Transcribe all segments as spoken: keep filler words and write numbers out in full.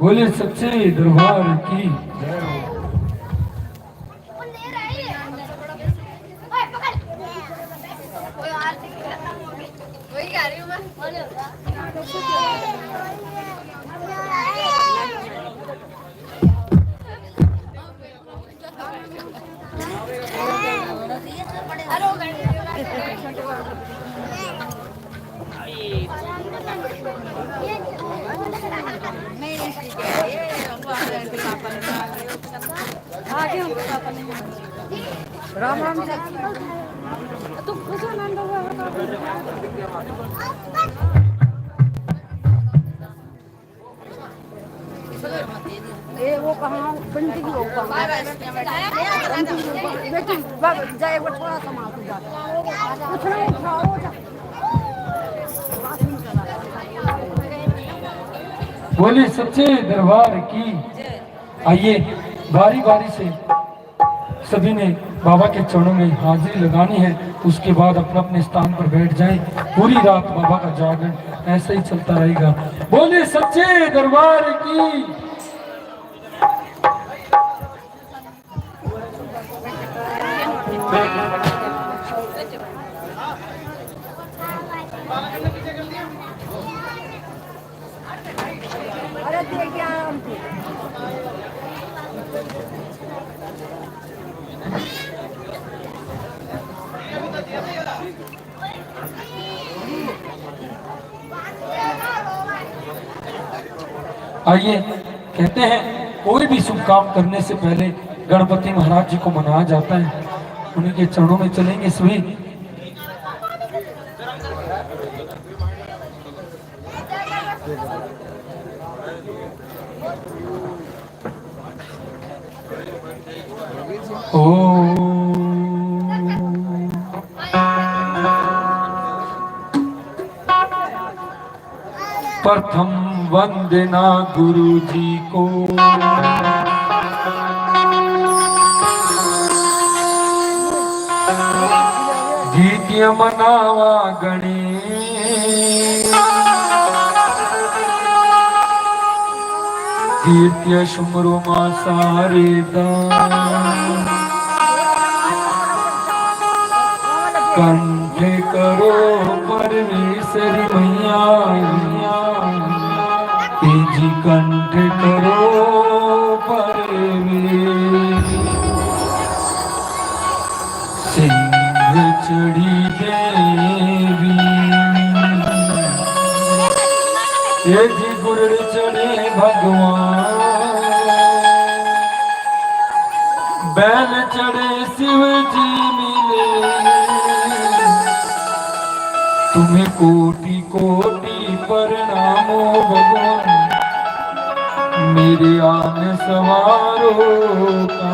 बोले सच्चे दरबार की जय हो। राम राम जी। तुम खुश हो नंद हुआ हो तो? ए, वो कहाँ? बंटी की वो कहाँ? बंटी की वो कहाँ? बेटी, बाबा, जा एक बार थोड़ा सा मार तू जा। कुछ नहीं, उठाओ जा। बोले सच्चे दरबार की। आइए, बारी बारी से सभी ने बाबा के चरणों में हाजिरी लगानी है, उसके बाद अपने अपने स्थान पर बैठ जाएं। पूरी रात बाबा का जागरण ऐसे ही चलता रहेगा। बोले सच्चे दरबार की। आइए, कहते हैं, कोई भी शुभ काम करने से पहले गणपति महाराज जी को मनाया जाता है। उन्हीं के चरणों में चलेंगे सभी। ओ, प्रथम वंदना गुरु जी को, जीतिया मनावा गणेश। कीर्तिया सुमरो माँ सारे दा। कंठ करो परमेश्वरी मैया, तेजी कंठ करो परमेश्वरी। सिंह चढ़ी देवी, ए जी गुरड़ चढ़े भगवान, बैल चढ़े शिव जी मिले। तुम्हें कोटि कोटि प्रणामो भगवान, मेरे आन सवारो का।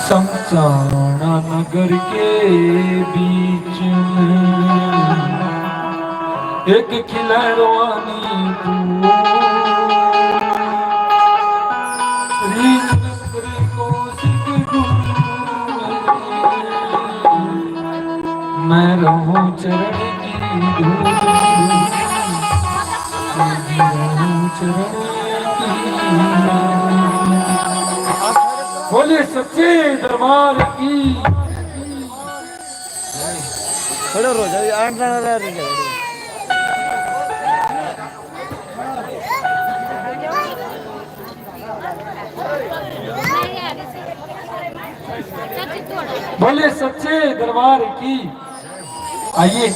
समचाणा नगर के बीच में एक खिलरवानी तू। रीत नगर को सिख गुरु मैं रहूं चरण की धूल। मैं रहूं चरण की। बोलिए सच्चे दरबार की। खड़े रहो, जाओ, आठ जना रह रहे हैं। बोले सच्चे दरबार की। आइए,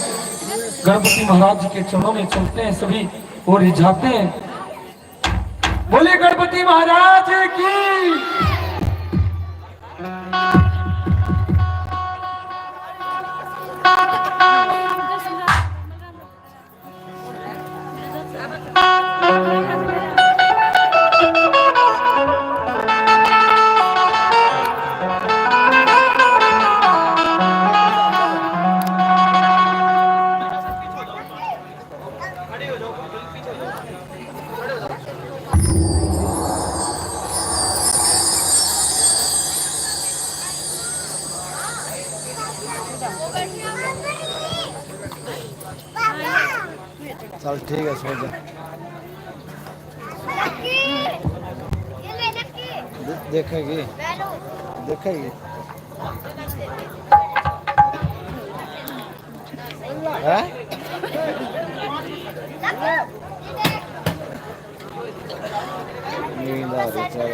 गणपति महाराज जी के चरणों में चलते हैं सभी और रिझाते हैं। बोले गणपति महाराज की। चल ठीक है, सो जा। दे-, देखेगी, देखेगी। हैं? नींद आ रही, चल।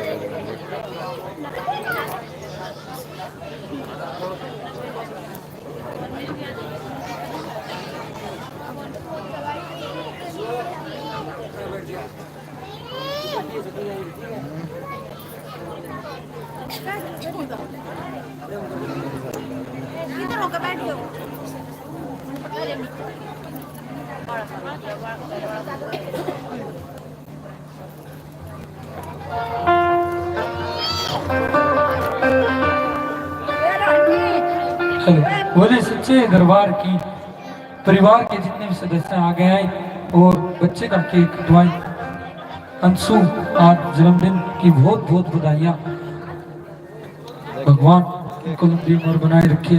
इधर होकर बैठ जाओ। हेलो, बोले सच्चे दरबार की। परिवार के जितने भी सदस्य आ गए हैं और बच्चे का केक कटवाएं। अंशु, आज जन्मदिन की बहुत बहुत बधाइयाँ। भगवान इनको लंबी उम्र बनाए रखे।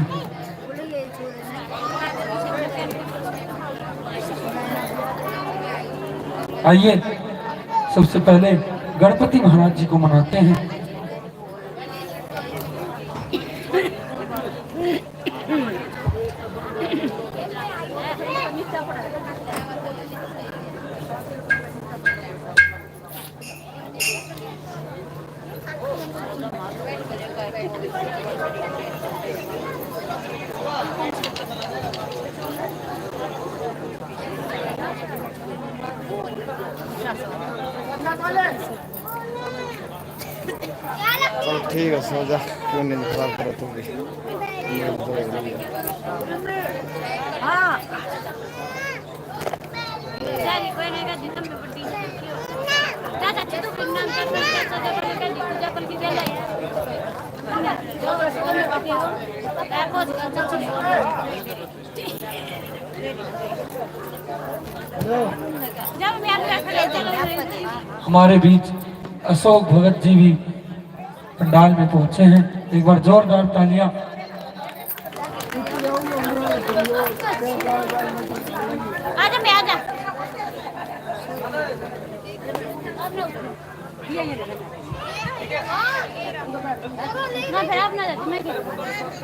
आइए, सबसे पहले गणपति महाराज जी को मनाते हैं। चल ठीक है, सो जा, क्यों नींद खराब करे तू भी। नींद तो हो रही है। हमारे बीच अशोक भगत जी भी पंडाल में पहुंचे हैं। एक बार जोरदार तालियां। आजा, मैं आजा। ना, फिर आप ना जाते, मैं क्या करूँ?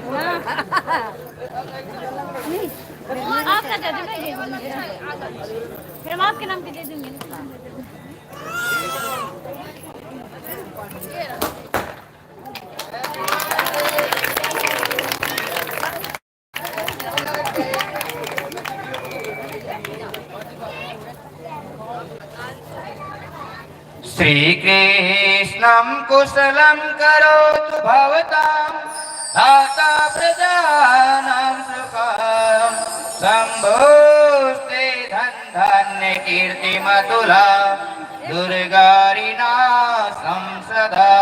हाँ। नहीं, आप ना जाते, मैं क्या करूँ? फिर हम आपके नाम के दे देंगे। श्रीकृष्णं कुशलं करोतु भवतां, धाता प्रजानां सुखं। शम्भोस्ते धन धान्य कीर्तिमतुला, दुर्गारिणासं सदा।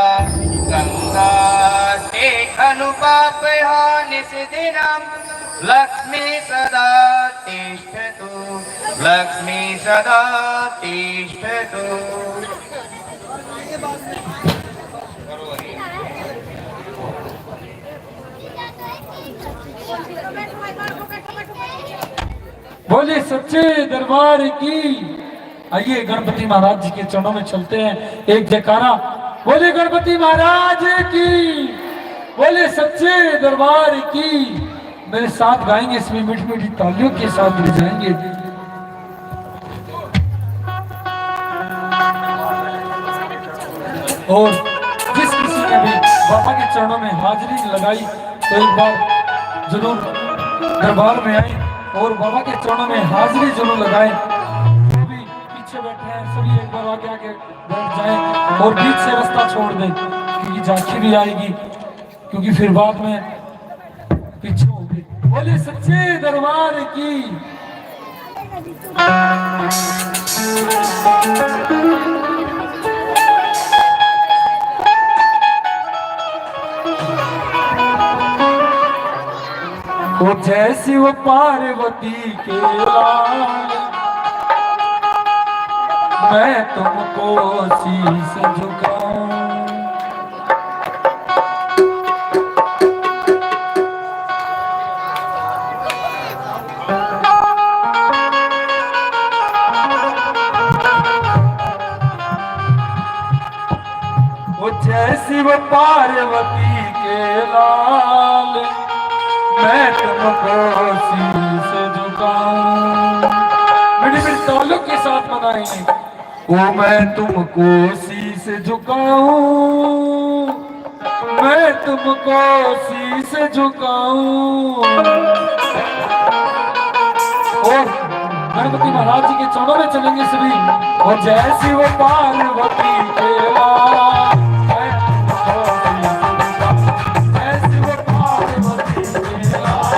गङ्गास्ते खलु पापहानि सुदिनं, लक्ष्मी सदा तिष्ठतु, लक्ष्मी सदा तिष्ठतु। बोले सच्चे दरबार की। आइए, गणपति महाराज जी के चरणों में चलते हैं। एक जयकारा, बोले गणपति महाराज की, बोले सच्चे दरबार की। मेरे साथ गाएंगे, इसमें मीठी मीठी तालियों के साथ बजाएंगे। और जिस किसी ने भी बाबा के चरणों में हाजिरी लगाई, तो एक बार जरूर दरबार में आए और बाबा के चरणों में हाजिरी जरूर लगाएं। जो भी पीछे बैठे हैं, सभी एक बार आगे आके बैठ जाएं और बीच से रास्ता छोड़ दें, क्योंकि झांकी भी आएगी, क्योंकि फिर बाद में पीछे होगी। बोले सच्चे दरबार की। ओ जय शिव पार्वती के लाल, मैं तुमको शीश झुकाऊं। ओ जय शिव पार्वती के लाल, मैं तुमको शीश झुकाऊं। मीठी मीठी तालियों के साथ मनाएंगे। ओ मैं तुमको शीश झुकाऊं, मैं तुमको शीश झुकाऊं। और गणपति महाराज जी के चरणों में चलेंगे सभी। और जय शिव पार्वती के लाल, जय शिव पार्वती के लाल।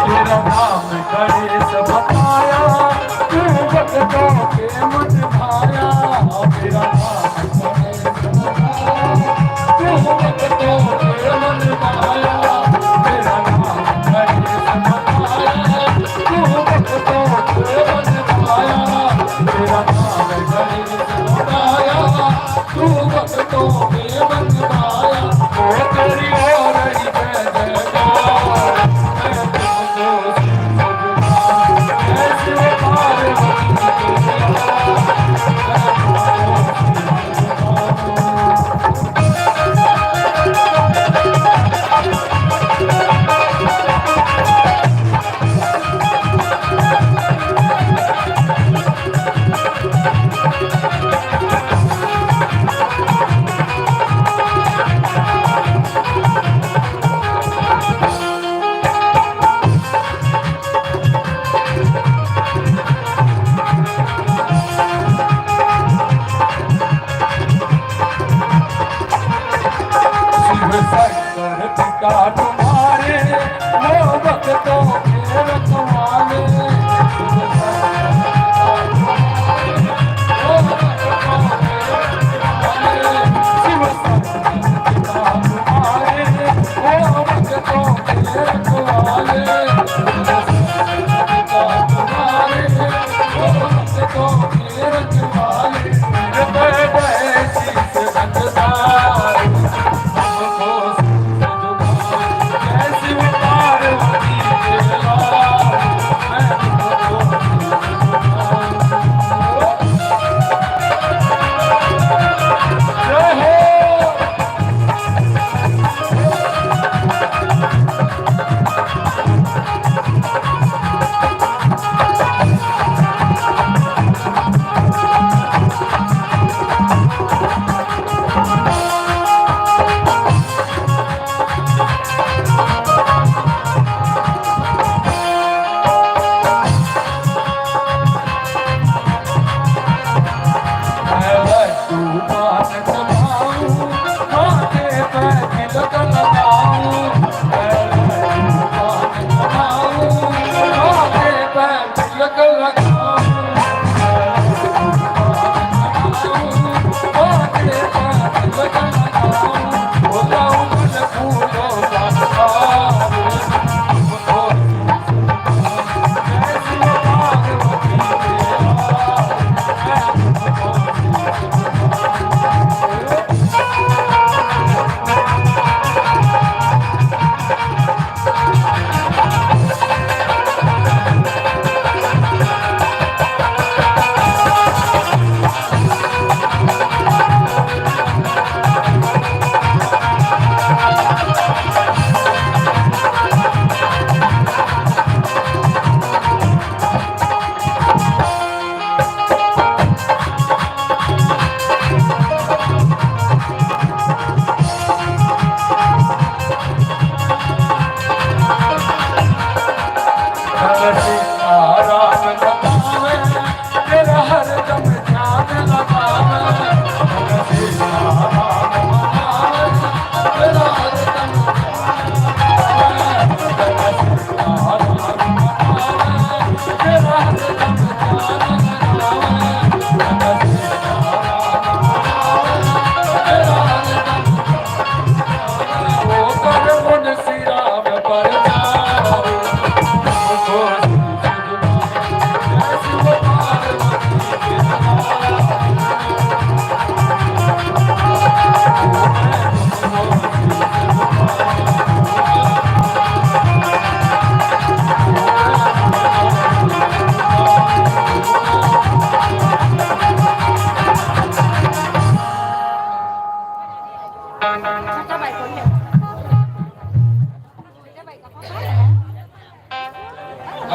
तेरा नाम गणेश बताया, तू भक्तों के मन भाया। तेरा नाम गणेश बताया, तू भक्तों के मन भाया। तेरा नाम गणेश बताया, तू भक्तों के मन भाया। तेरा नाम गणेश बताया, तू भक्तों के मन भाया। ओ तेरी हो रही जय जयकार।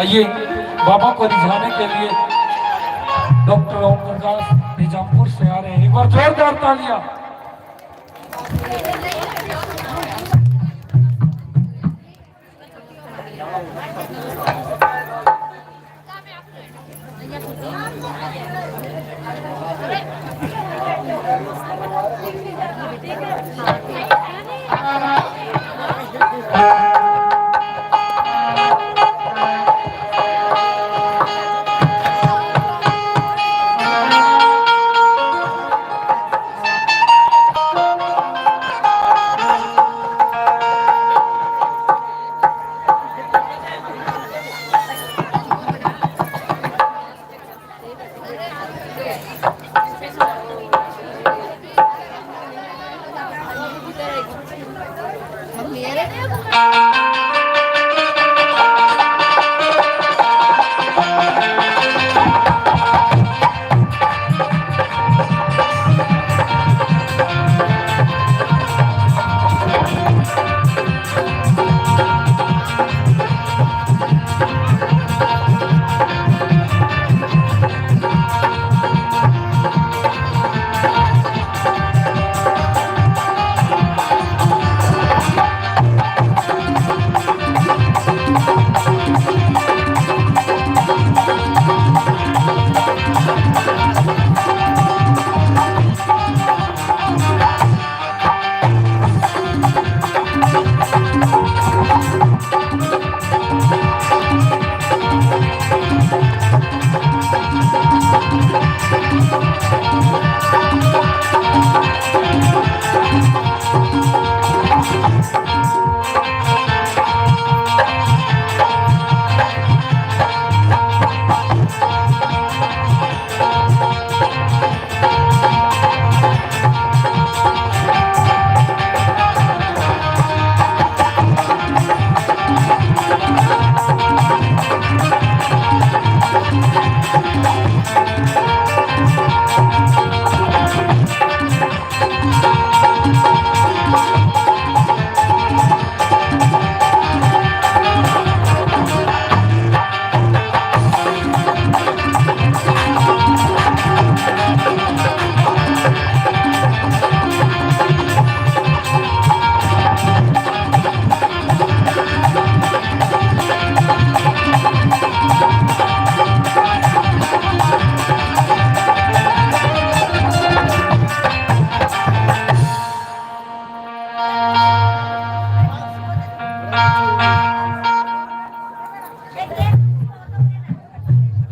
आइए, बाबा को रिझाने के लिए डॉक्टर ओम प्रकाश निजामपुर से आ रहे हैं। एक बार जोरदार तालियां।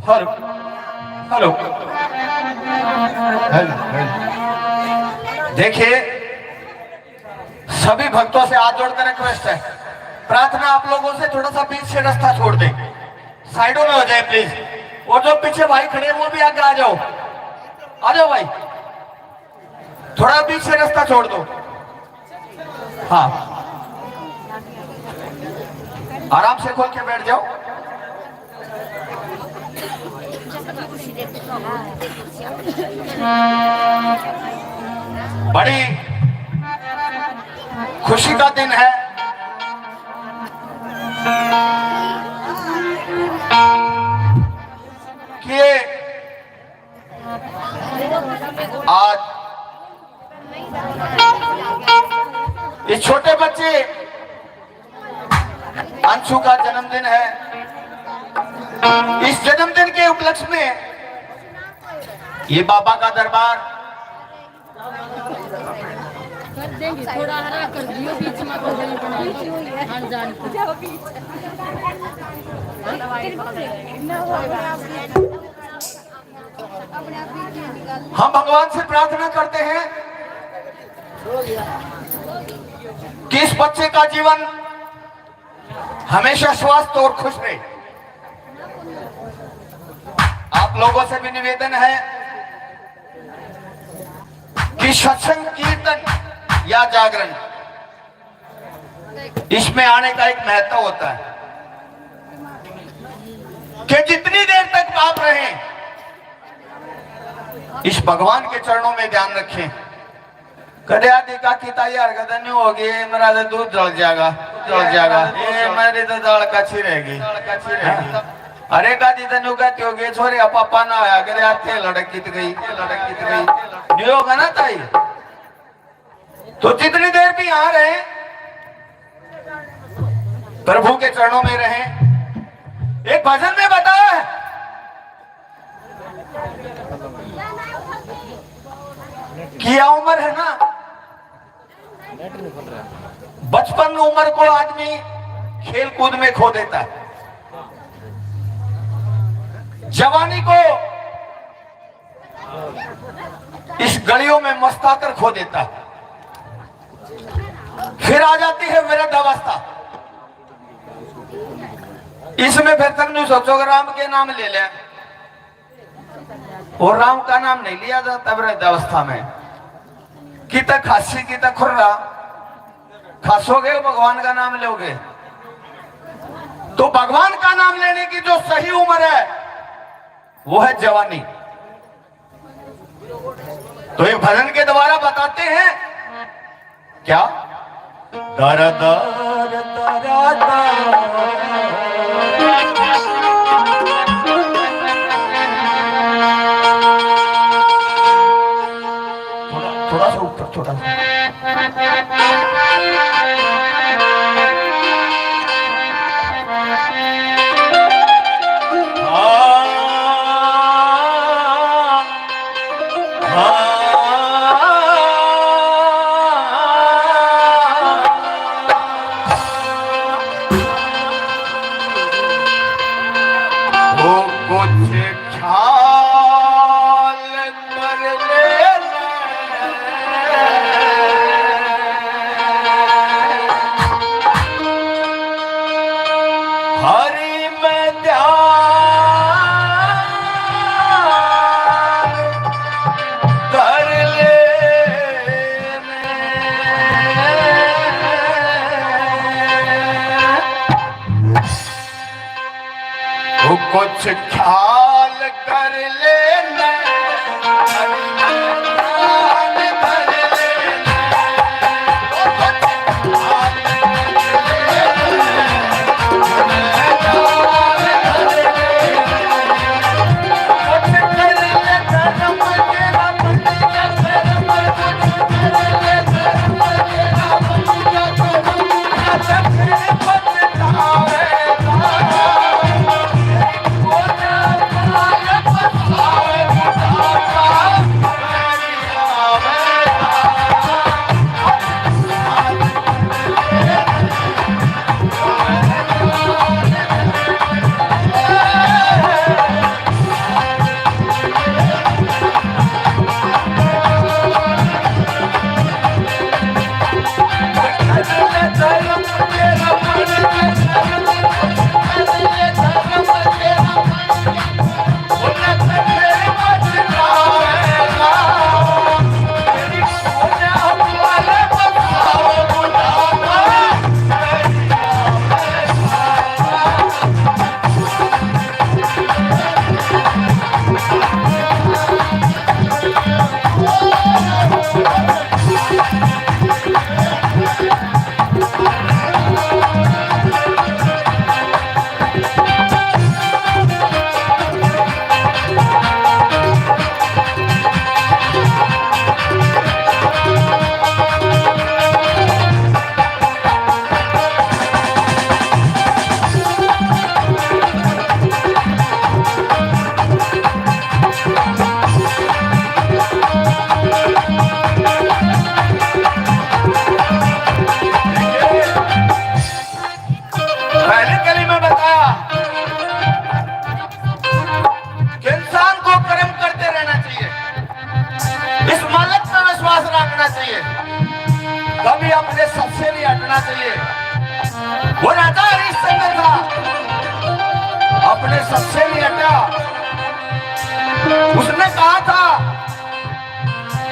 Hello, hello, hello, hello. देखिए, सभी भक्तों से हाथ जोड़कर रिक्वेस्ट है, प्रार्थना आप लोगों से, थोड़ा सा बीच से रास्ता छोड़ दें, साइडों में हो जाए प्लीज। और जो पीछे भाई खड़े हैं, वो भी आगे आ जाओ, आ जाओ भाई, थोड़ा बीच से रास्ता छोड़ दो। हाँ, आराम से खोल के बैठ जाओ। बड़ी खुशी का दिन है कि आज इस छोटे बच्चे अंशु का जन्मदिन है। इस जन्मदिन के उपलक्ष्य में ये बाबा का दरबार कर देंगे, थोड़ा हरा कर दियो, बीच में तो नहीं बनाएंगे। हाँ, जान को। हम भगवान से प्रार्थना करते हैं कि इस बच्चे का जीवन हमेशा स्वस्थ और खुश रहे। आप लोगों से भी निवेदन है कि सत्संग, कीर्तन या जागरण, इसमें आने का एक महत्व होता है कि जितनी देर तक आप रहें, इस भगवान के चरणों में ध्यान रखें। कदे आदि का किता यार, कदे न्यू हो गई, मेरा तो दूध जल जाएगा, जल जाएगा, ये मेरी तो दाल कच्ची रहेगी। हाँ। अरे का जी तो न्यू कहती होगी, छोरे पापा ना होया, कदे हाथे लड़क कित गई, लड़क कित गई, न्यू होगा ना ताई। तो जितनी देर भी यहाँ रहे, प्रभु के चरणों में रहें। एक भजन में बताया है कि यह उम्र है ना, बचपन उम्र को आदमी खेल कूद में खो देता है, जवानी को इस गलियों में मस्ताकर खो देता है। फिर आ जाती है वृद्धावस्था। इसमें फिर तक न्यू सोचो कि राम के नाम ले लें, और राम का नाम नहीं लिया जाता वृद्धावस्था में। कितना खांसी, कितना खुर्रा, खांसोगे, भगवान का नाम लोगे। तो भगवान का नाम लेने की जो सही उम्र है, वो है जवानी। तो ये भजन के द्वारा बताते हैं क्या? दर दर दर दर। थोड़ा, थोड़ा सा ऊपर, थोड़ा सा। वो कुछ ख्याल कर ले। हरि में ध्यान कर ले। वो कुछ ख्याल कर लेना। चाहिए। वो राजा हरिश्चंद्र था, अपने सबसे नहीं हटा। उसने कहा था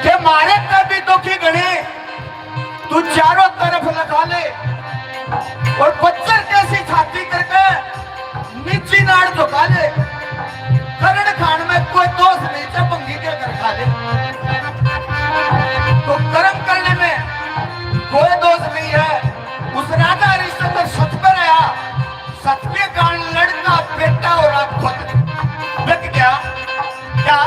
कि मारे तै भी दुखी घणे, तू चारों तरफ लगा ले और बज्जर जैसी छाती करके नीची नाड़ झुका ले। करण खाण में कोई दोष नहीं, जब भंगी के घर खा ले। तो कर्म करने में कोई दोष नहीं है। उस राजा हरिश्चंद्र सच पर आया, सच के कारण लड़का, बेटा और आप खुद बिक गया। क्या?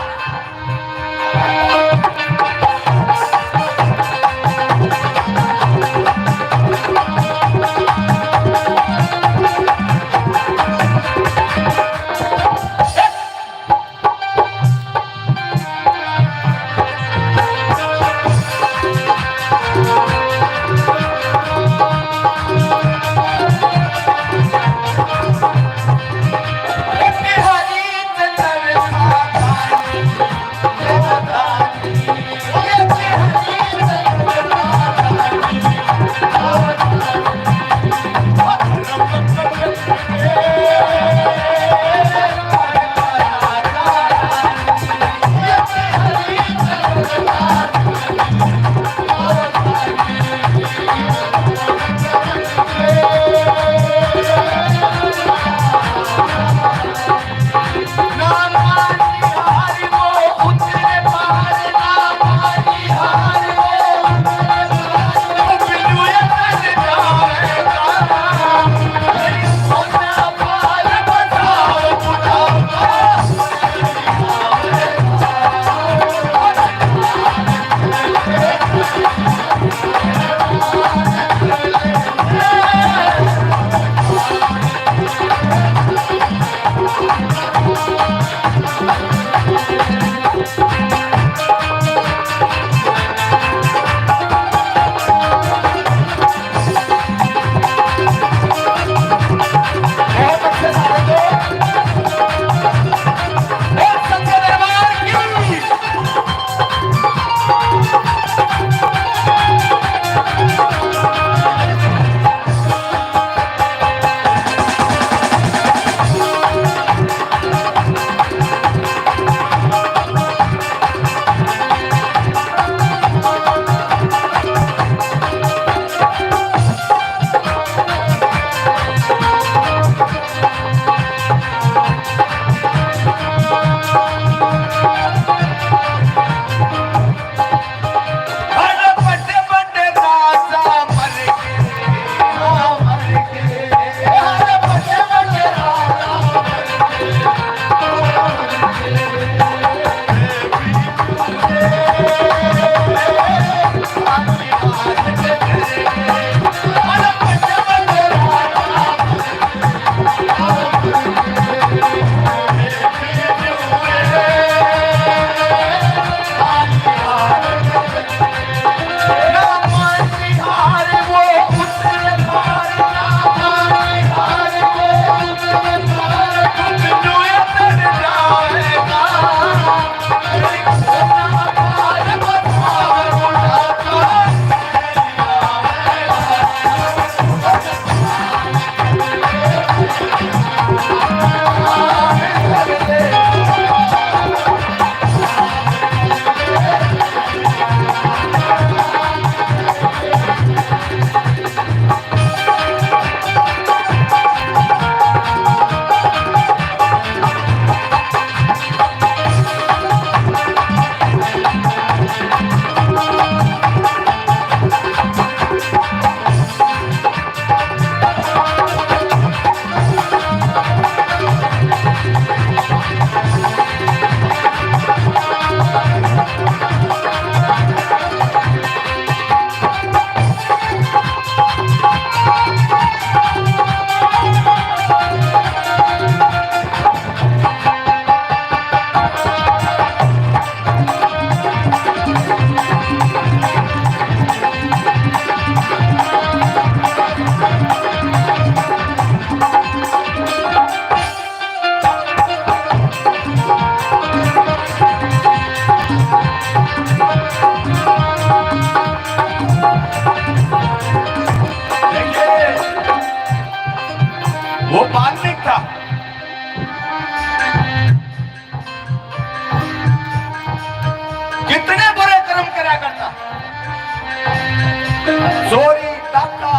चोरी, डाका,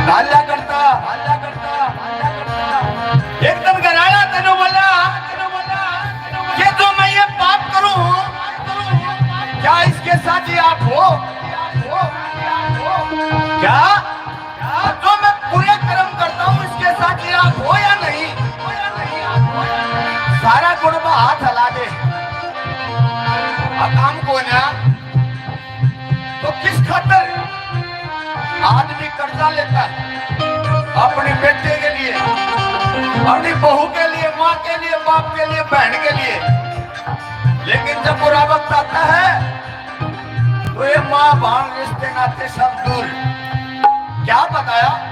डाल्या करता, डाल्या करता, डाल्या करता। एक दिन घर आया, तेनू बोला, तेनू बोला, "ये जो मैं ये पाप करूं, क्या इसके साथ ही आप हो? क्या जो मैं बुरे कर्म करता हूं, इसके साथ ही आप हो या नहीं?" सारा कुणबा हाथ हिला दे। अब हम को ना तो किस खातर आदमी कर्जा लेता है? अपने बेटे के लिए, अपनी बहू के लिए, माँ के लिए, बाप के लिए, बहन के लिए। लेकिन जब बुरा वक्त आता है तो ये माँ, भाण, रिश्ते नाते सब दूर। क्या बताया?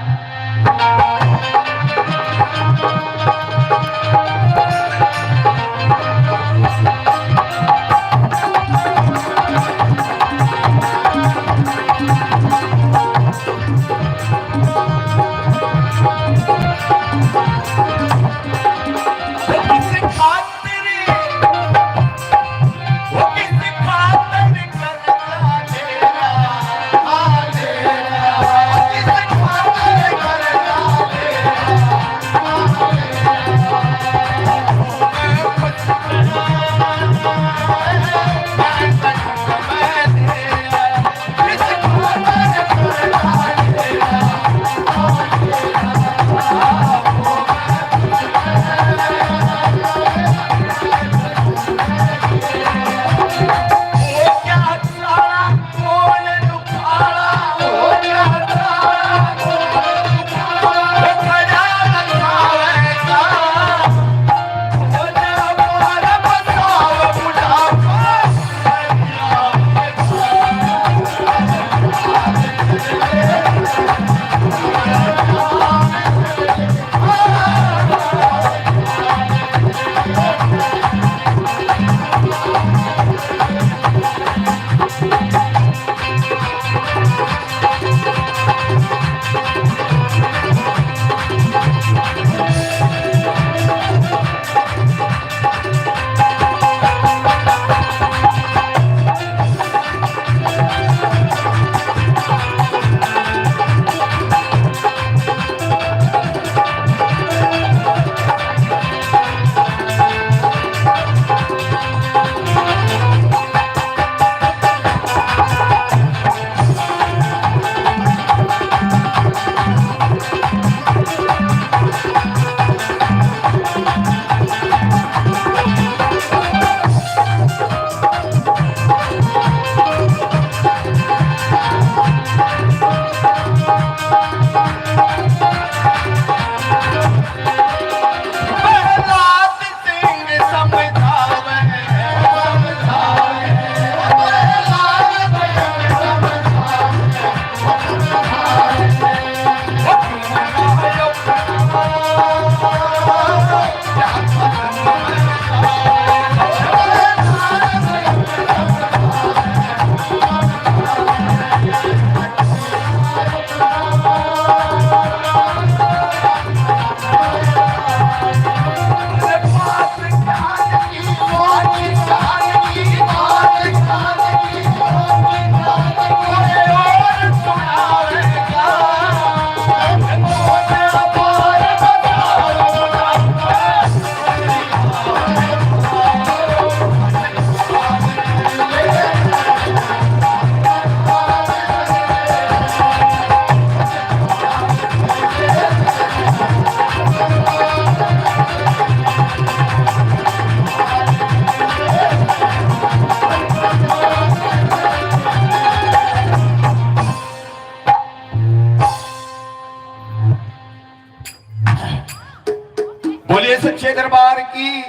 बोलिए सच्चे दरबार की।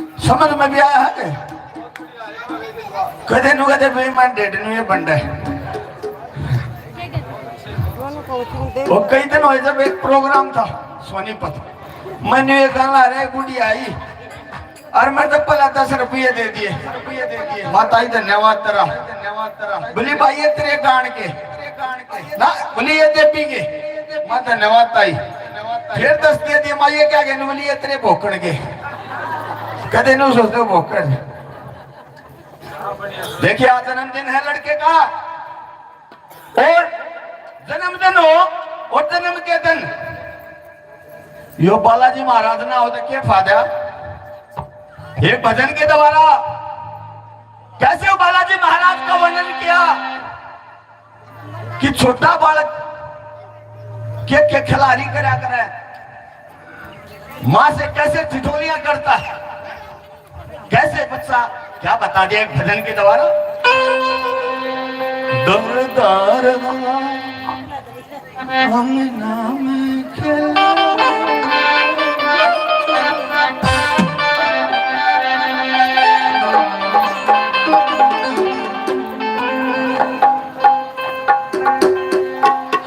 समझ में भी आया है? कदे नु कदे भी मैं डेड नु ये बंडा है। वो कई दिन हो जब एक प्रोग्राम था सोनीपत, मैंने ये गाना, अरे गुड़ी आई, और मैं तो पहला दस रुपये दे दिए। माता जी धन्यवाद तेरा। बोली भाई ये तेरे गान के ना, बोली ये देवी के। माँ धन्यवाद ताई। फिर दस दे दिए, माँ ये क्या कहने, बोली ये तेरे भोकड़ के। कदे नु सोचते भोकड़। देखिए, आज जन्मदिन है लड़के का, और जन्मदिन हो और जन्म के दिन यो बालाजी महाराज ना हो तो क्या फायदा? एक भजन के द्वारा कैसे वो बालाजी महाराज का वर्णन किया कि छोटा बालक के, के खिलाड़ी करा करे, माँ से कैसे ठिठोलियां करता है, कैसे बच्चा, क्या बता दिया एक भजन के द्वारा। दरदार अंगना में खेला।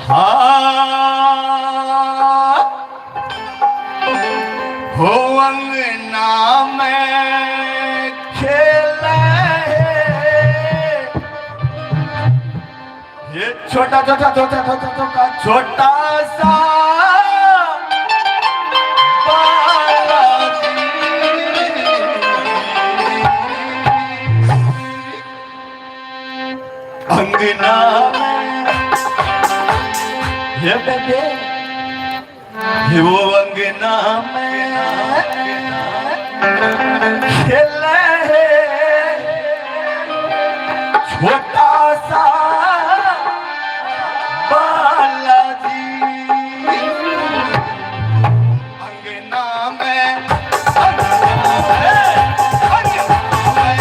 हाँ, हो अंगना में खेले। ये छोटा, छोटा, छोटा, छोटा, छोटा, छोटा सा बालाजी। अंगना में ये बेबे, वो अंगना में खेले है छोटा सा बालाजी। अंगना में, अंगना में, अंगना में।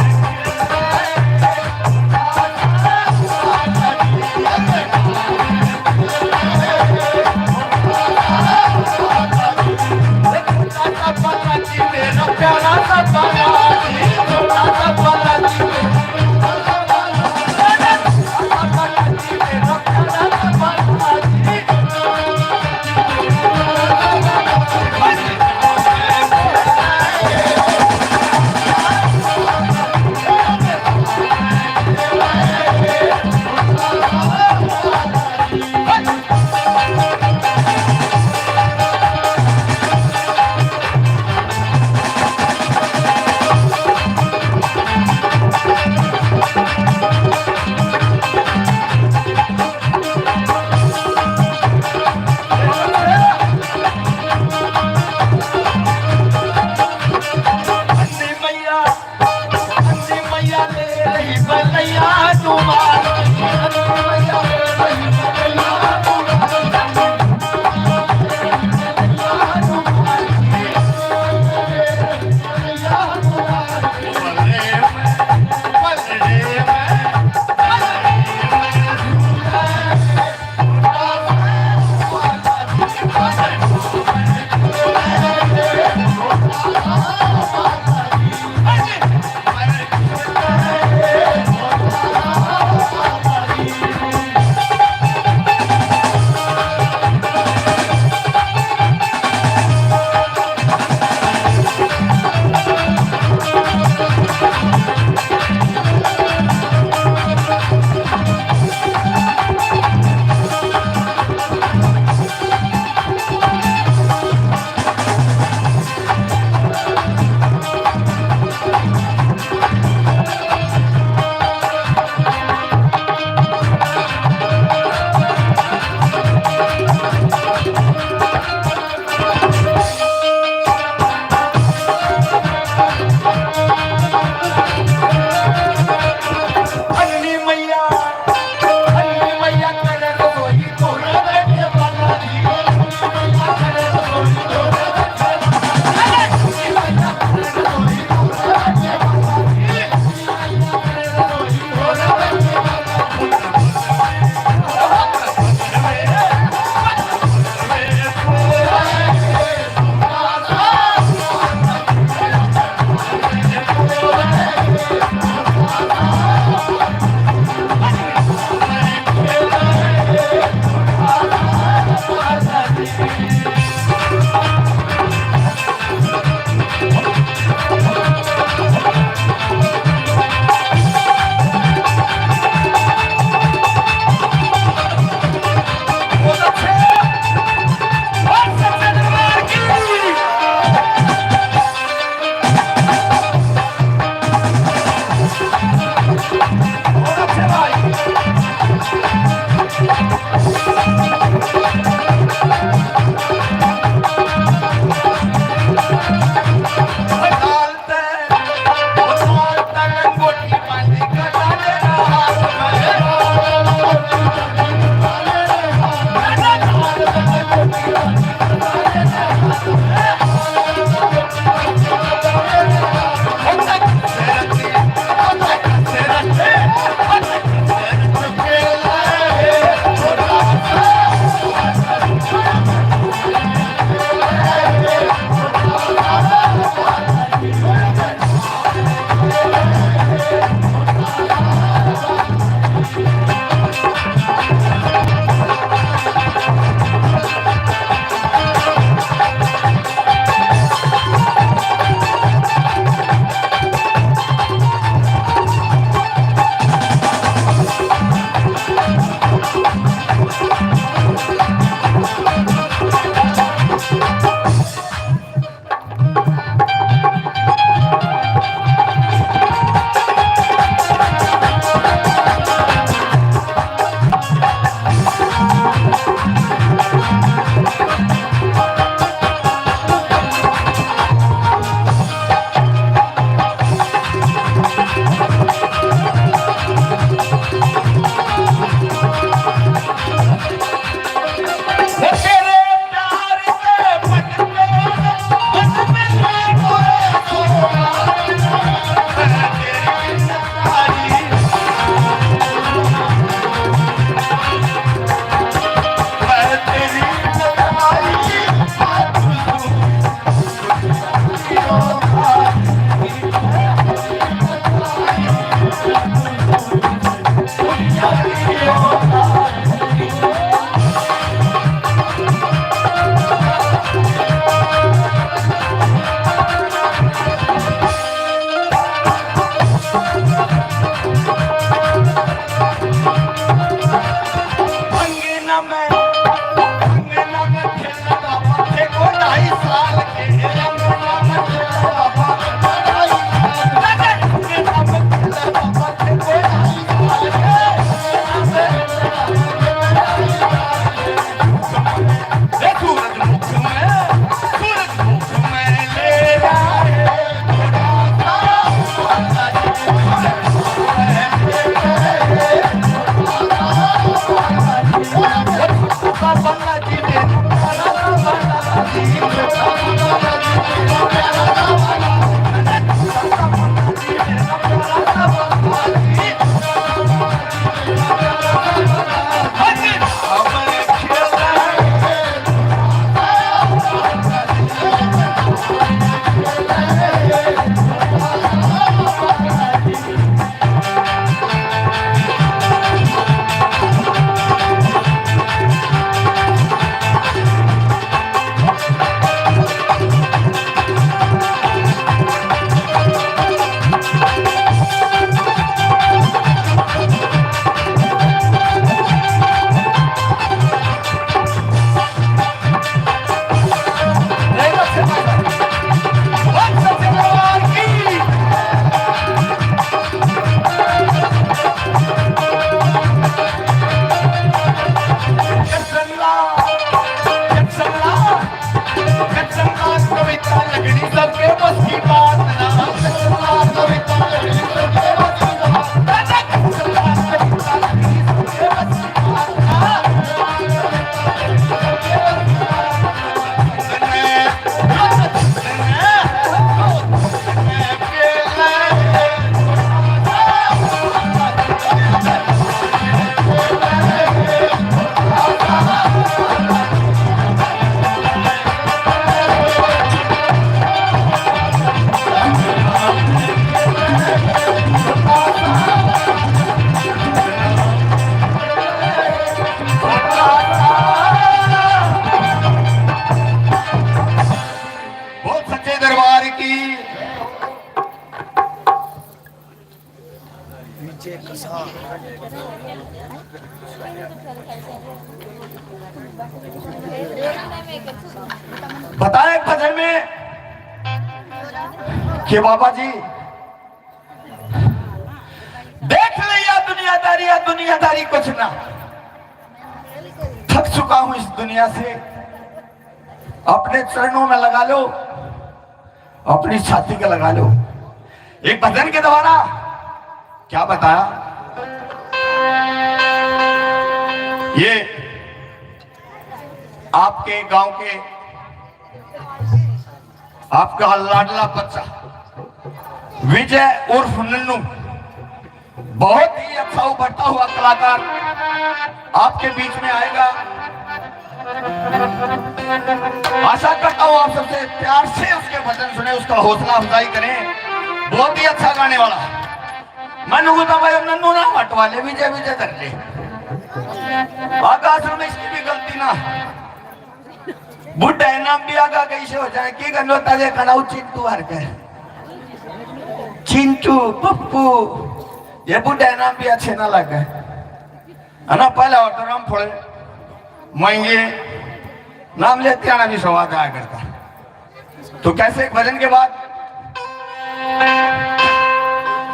बोल सच्चे दरबार की। बताए भजन में कि बाबा जी, देख लिया दुनियादारी, या दुनियादारी कुछ ना, थक चुका हूं इस दुनिया से, अपने चरणों में लगा लो, अपनी छाती के लगा लो। एक भजन के द्वारा क्या बताया, ये आपके गांव के, आपका लाडला बच्चा विजय उर्फ नन्नू, बहुत ही अच्छा उभरता हुआ कलाकार आपके बीच में आएगा। आशा करता हूँ आप सबसे प्यार से उसके भजन सुने, उसका हौसला अफजाई करें। बहुत ही अच्छा गाने वाला। मन्नू को तो भाई नन्नू ना हटवा ले, विजय विजय धर ले। आकाश में इसकी भी गलती ना। बुढ़ा है नाम भी आगा कैसे हो जाए, की गंजोता देखा ना, वो चिंटू हर के। चिंटू, पप्पू, ये बुढ़ा है नाम भी अच्छे ना लगे। है ना, पहला और तो राम फोड़े, महंगे नाम लेते आना भी स्वाद आया करता। तो कैसे एक भजन के बाद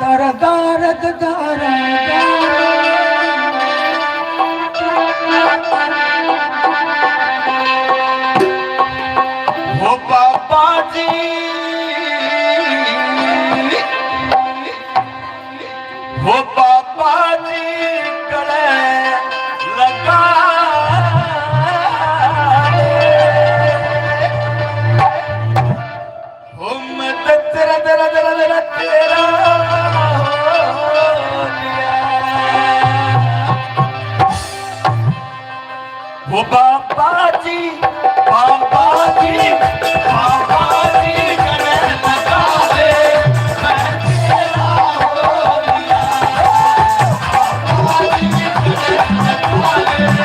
दर दर दर दर। ओ बाबा जी, ओ बाबा जी, गले लगा ले। ओ मैं तो तेरा, तेरा, तेरा, तेरा, तेरा हो गया। ओ बाबा जी, बाबा जी, बाबा जी, गले लगा ले, मैं तेरा हो गया। बाबा जी, गले लगा ले।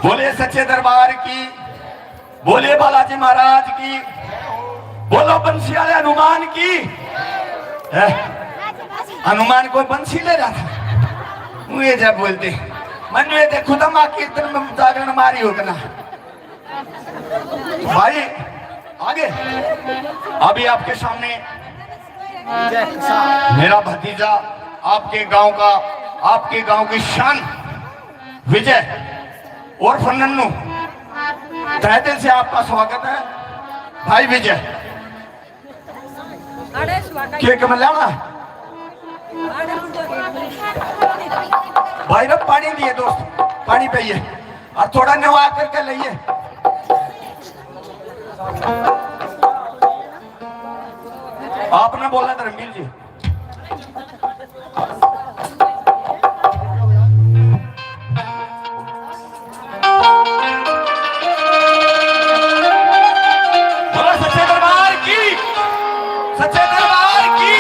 बोले सच्चे दरबार की, बोले बालाजी महाराज की, बोलो बंसी वाले हनुमान की। है? हनुमान कोई बंसी ले रहा था? मुझे जब बोलते, मन में देखो तो माँ कीर्तन में जागरण मारी होतना। भाई, आगे। अभी आपके सामने मेरा भतीजा, आपके गांव का, आपके गांव की शान विजय उर्फ नन्नू, तहे दिल से आपका स्वागत है भाई विजय। केक में लाना। भाई रे, पानी दिए दोस्त, पानी पिए और थोड़ा नवा करके लाइए। आपने बोला धर्मवीर जी। बोलो सच्चे दरबार की, सच्चे दरबार की।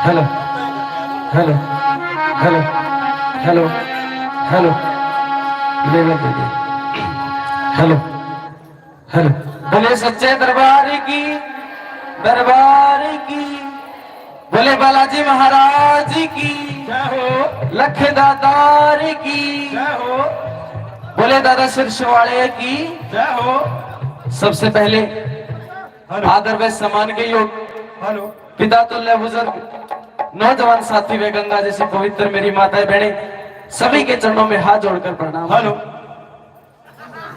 Hello, hello, hello, hello, hello, लेवल दे दे। Hello, hello. बोले सच्चे दरबार की, दरबार की। बोले बालाजी महाराज की, जय हो। लख दातार की, जय हो। बोले दादा सिरस वाले की, जय हो। सबसे पहले हेलो। आदर व सम्मान के योग हेलो। पिता तुल्य बुजुर्ग नौजवान साथी व गंगा जैसी पवित्र मेरी माताएं बहनें, सभी के चरणों में हाथ जोड़कर प्रणाम। हेलो।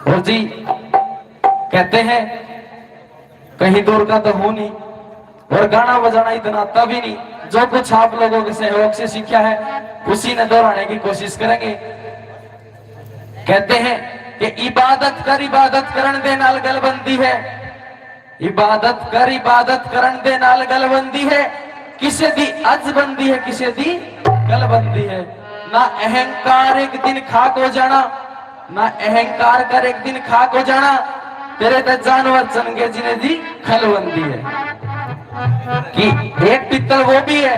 और जी, कहते हैं, कहीं दूर का तो हूं नहीं, और गाना बजाना इतना आता भी नहीं। जो कुछ आप लोगों के सहयोग से सीखा है, उसी ने दोहराने की कोशिश करेंगे। कहते हैं कि इबादत कर इबादत करण दे नाल गल बनदी है, इबादत कर इबादत करण दे नाल गल बनदी है। किसे दी अज बनदी है, किसे दी गल बनदी है। ना अहंकार एक दिन खाक हो जाना, ना अहंकार कर एक दिन खाक हो जाना। तेरे ते जानवर चंगे जिन्हें दी खल बनदी है। कि एक पित्तल वो भी है,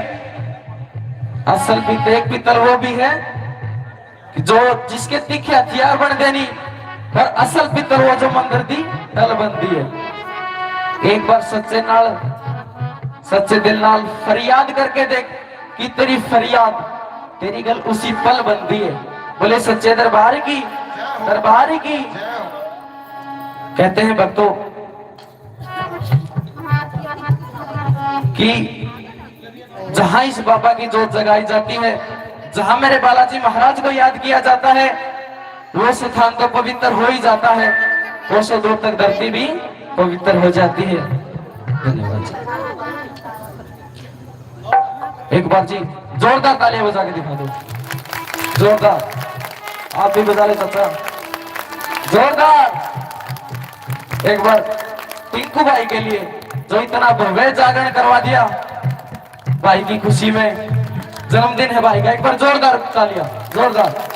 असल पित्तल, एक पित्तल वो भी है कि जो जिसके तीखे हथियार बन देनी, पर असल पित्तल वो जो मंदिर दी टल बनदी है। एक बार सच्चे नाल, सच्चे दिल नाल फरियाद करके देख कि तेरी फरियाद, तेरी गल उसी पल बनदी है। बोले सच्चे दरबार की, दरबार की। कहते हैं भक्तों कि जहां इस बाबा की जोत जगाई जाती है, जहां मेरे बालाजी महाराज को याद किया जाता है, वो स्थान तो पवित्र हो ही जाता है, कोसों दूर तक धरती भी पवित्र हो जाती है। धन्यवाद जी। एक बार जी जोरदार तालियां बजा के दिखा दो, जोरदार। आप भी बजा ले चाचा, जोरदार। एक बार टिंकू भाई के लिए, जो इतना भव्य जागरण करवा दिया भाई की खुशी में। जन्मदिन है भाई का, एक बार जोरदार तालियां, जोरदार।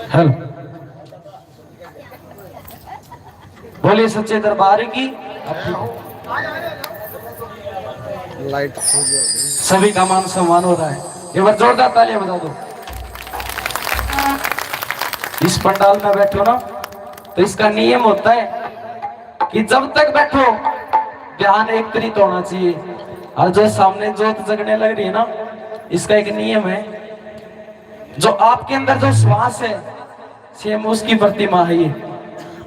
हेलो, बोलिए सच्चे दरबार की। लाइट हो गया। सभी का मान सम्मान हो रहा है, एक बार जोरदार तालियां बजा दो। इस पंडाल में बैठो ना, तो इसका नियम होता है कि जब तक बैठो, ध्यान एक तरी तो होना चाहिए। और जो सामने जोत जगने लग रही है ना, इसका एक नियम है, जो आपके अंदर जो श्वास है, सेम उसकी प्रतिमा है ये।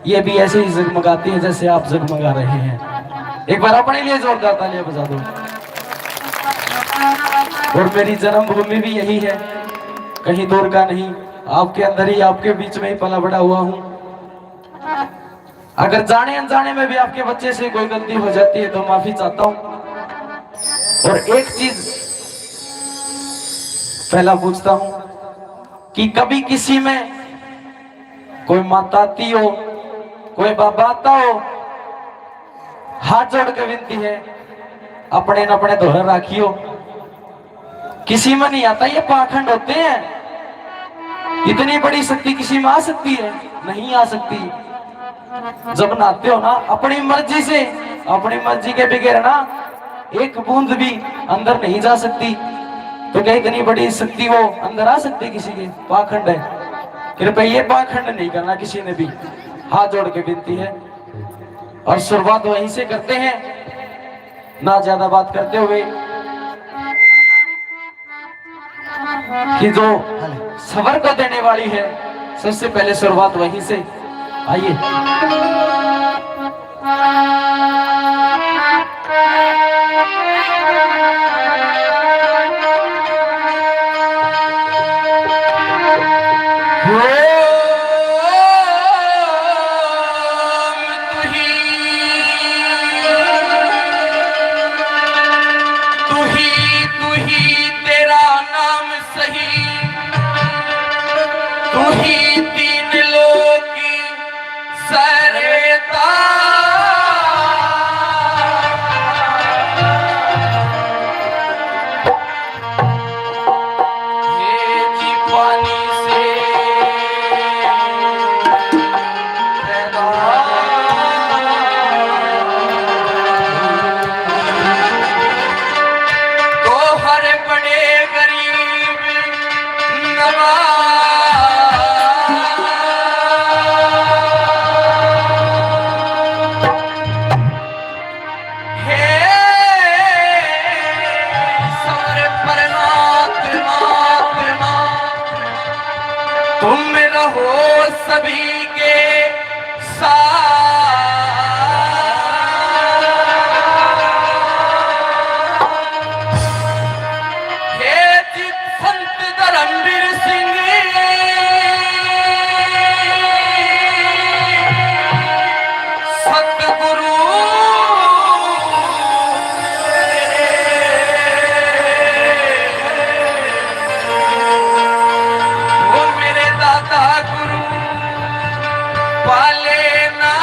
ये भी ऐसे ही जगमगाती है जैसे आप जगमगा रहे हैं। एक बार अपने लिए जोरदार तालियां बजा दो। और मेरी जन्मभूमि भी यही है, कहीं दूर का नहीं, आपके अंदर ही, आपके बीच में ही पला बड़ा हुआ हूँ। अगर जाने अनजाने में भी आपके बच्चे से कोई गलती हो जाती है तो माफी चाहता हूँ। और एक चीज पहला पूछता हूँ कि कभी किसी में कोई माता आती हो, कोई बाबा आता हो, हाथ जोड़ के विनती है, अपने न अपने धोरे राखियो। किसी में नहीं आता, ये पाखंड होते हैं। इतनी बड़ी शक्ति किसी में आ सकती है? नहीं आ सकती। जब नहाते हो ना अपनी मर्जी से, अपनी मर्जी के बगैर ना एक बूंद भी अंदर नहीं जा सकती, तो क्या इतनी बड़ी शक्ति वो अंदर आ सकती किसी के? पाखंड है। कृपया ये पाखंड नहीं करना किसी ने भी, हाथ जोड़ के विनती है। और शुरुआत वहीं से करते हैं, ना ज्यादा बात करते हुए, कि जो सबर को देने वाली है, सबसे पहले शुरुआत वहीं से। आइए। तू ही, तू ही, तेरा नाम सही, तू ही तीन लोक की सरेता। भी के साथ। हे चित संत धर्मवीर सिंह सतगुरु, वो मेरे दादा गुरु पाले ना।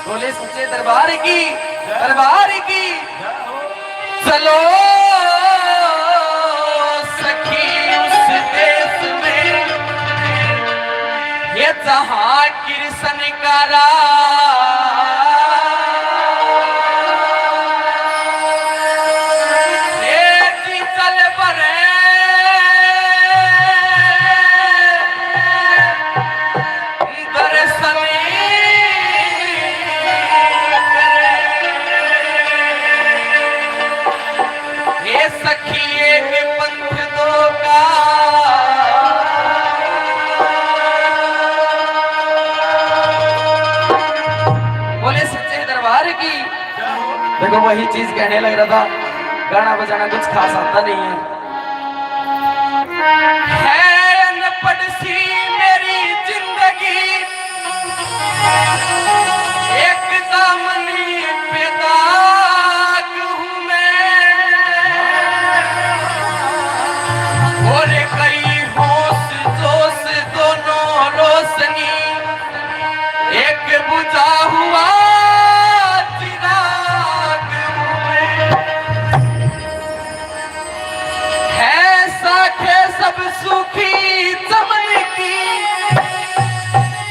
बोले सच्चे दरबार की, दरबार की। चलो सखी उस देश में, ये जहाँ कृष्ण का राज। ये जी चल पड़े दर्शन करे। हे सखी एक पंथ दो का। बोले सच्चे दरबार की। देखो, वही चीज कहने लग रहा था, गाना बजाना कुछ खास आता नहीं है। है अनपढ़ सी मेरी जिंदगी, एक दामनी पे दाग हूँ मैं, और कई होश जोश दोनों रोशनी, एक बुझा हुआ चिराग हूँ मैं। है साखे सब सूखी चमन की,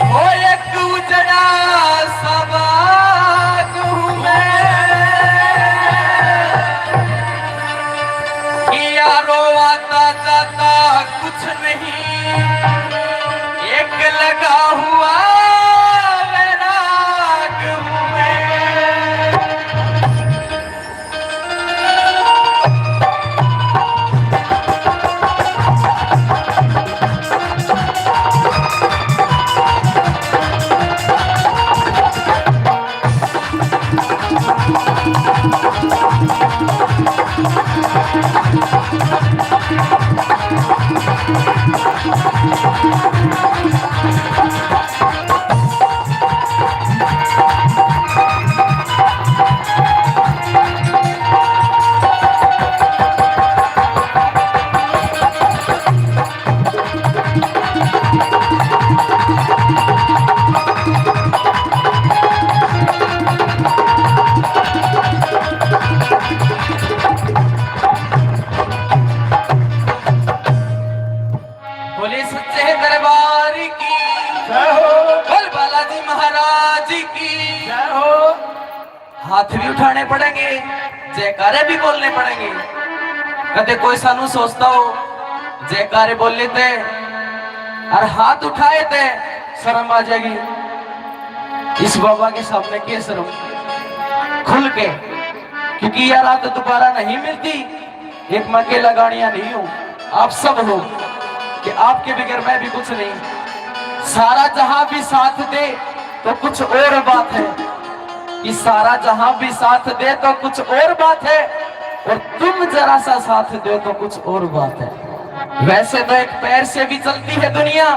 वो एक उजड़ा सा बाग हूँ मैं। कि यारो आता जाता कुछ नहीं, एक लगा हुआ वैराग हूँ मैं। बोले सच्चे दरबार की जय हो। बोल बालाजी महाराज की जय हो। हाथ भी उठाने पड़ेंगे, जयकारे भी बोलने पड़ेंगे। कदे कोई सानू सोचता हो, जयकारे बोल लेते और हाथ उठाए थे, शर्म आ जाएगी। इस बाबा के सामने के शर्म, खुल के, क्योंकि यह रात दोबारा नहीं मिलती। एक मैं अकेला गानिया नहीं हूँ, आप सब हो, कि आपके बगैर मैं भी कुछ नहीं। सारा जहां भी साथ दे तो कुछ और बात है, कि सारा जहां भी साथ दे तो कुछ और बात है, और तुम जरा सा साथ दो तो कुछ और बात है। वैसे तो एक पैर से भी चलती है दुनिया,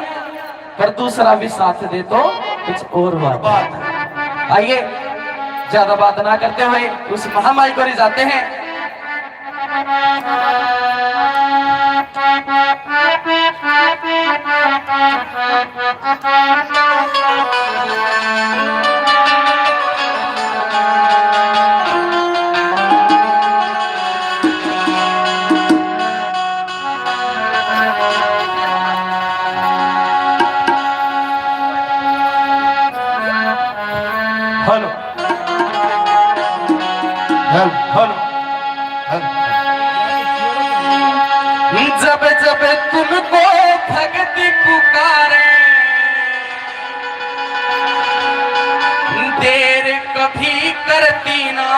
पर दूसरा भी साथ दे तो कुछ और बात है। आइए, ज्यादा बात ना करते हुए उस महामाई को रिझाते हैं। हेलो। हेलो। हेलो। हेलो। जब जब तुमको भक्ति पुकारे, देर कभी करती ना।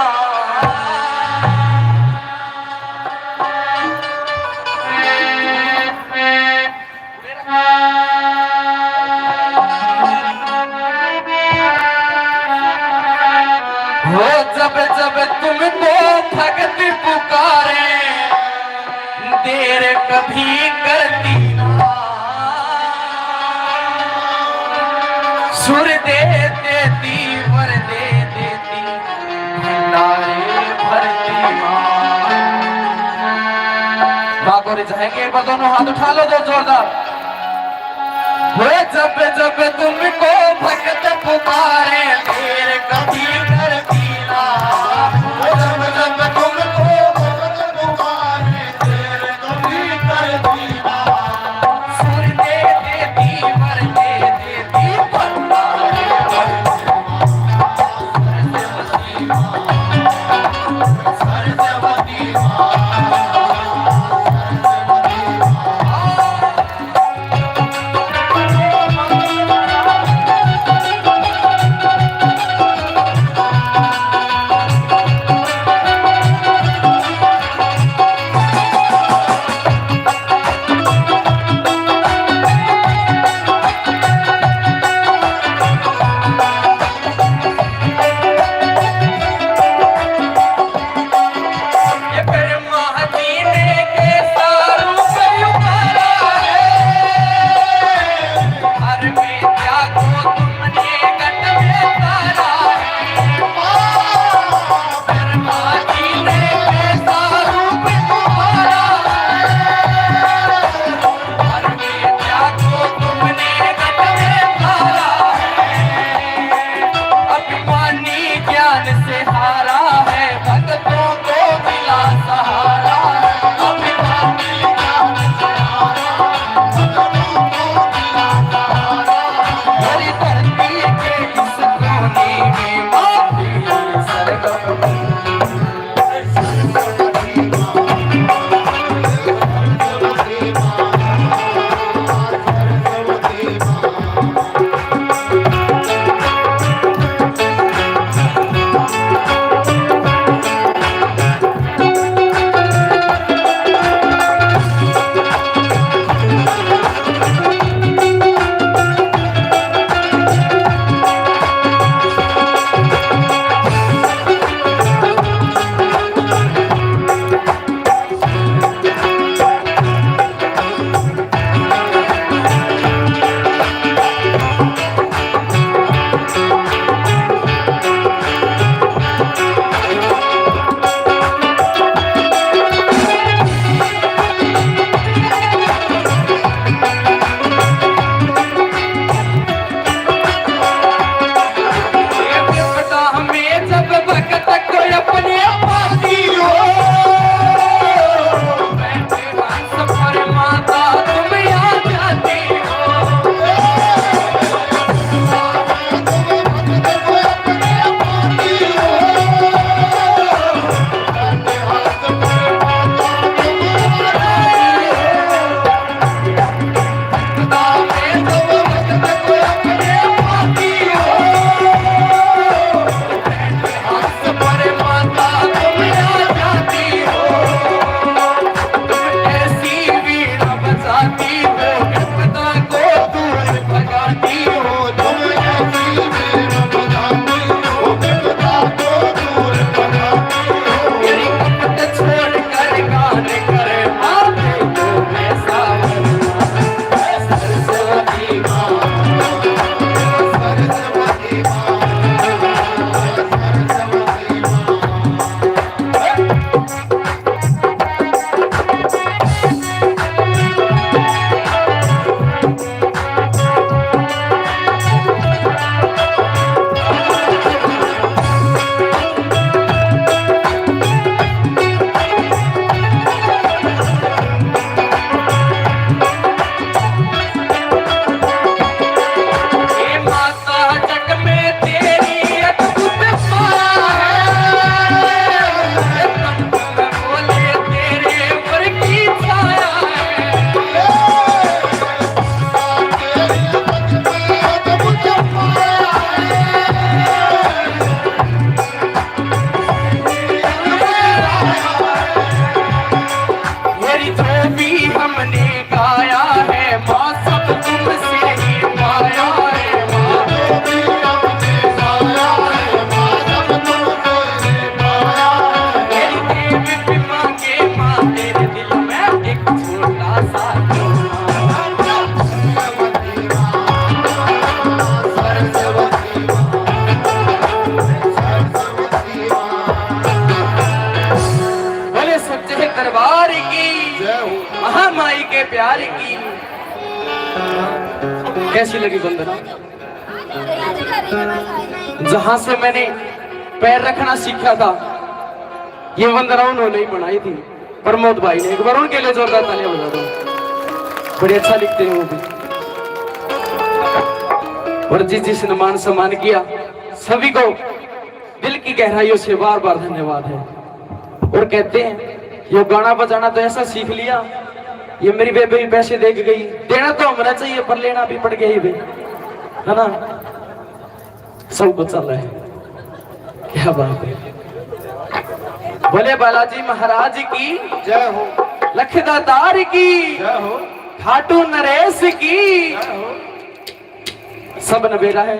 ओ जब जब तुमको भगत पुकारे, देर कभी करती ना। सुर दे देती, वर दे देती, भंडारे भरती माँ। बागोरी जाएंगे, एक बार दोनों हाथ उठा लो, दो जोरदार। वो जब जब तुमको भगत पुकारे, देर कभी करती ना। वो जब जब तुमको भगत पुकारे, देर कभी करती ना। सुर दे देती, वर दे देती, भंडारे भरती माँ। सरस्वती माँ, सरस्वती माँ, सरस्वती माँ। अभिमानी ज्ञान से हारा है, भक्तों को मिला सहारा है। अभिमानी ज्ञान से हारा है, भक्तों को मिला सहारा है। मेरी धरती के इस कोने में माँ सरगम कैसी लगी वंदना? जहां से मैंने पैर रखना सीखा था, ये वंदना उन्होंने ही बनाई थी, प्रमोद भाई ने। एक बार उनके लिए जोरदार तालियां बजा दो, बड़े अच्छा लिखते हैं वो भी। और जिस जिसने मान सम्मान किया, सभी को दिल की गहराइयों से बार बार धन्यवाद है। और कहते हैं, ये गाना बजाना तो ऐसा सीख लिया, ये मेरी बेबे भी पैसे दे के गई, देना तो होना चाहिए पर लेना भी पड़ गया ही भाई, है ना? सब कुछ चल रहा है, क्या बात है। बोले बालाजी महाराज की जय हो। लखदातार की जय हो। खाटू नरेश की जय हो। सब ने बेरा है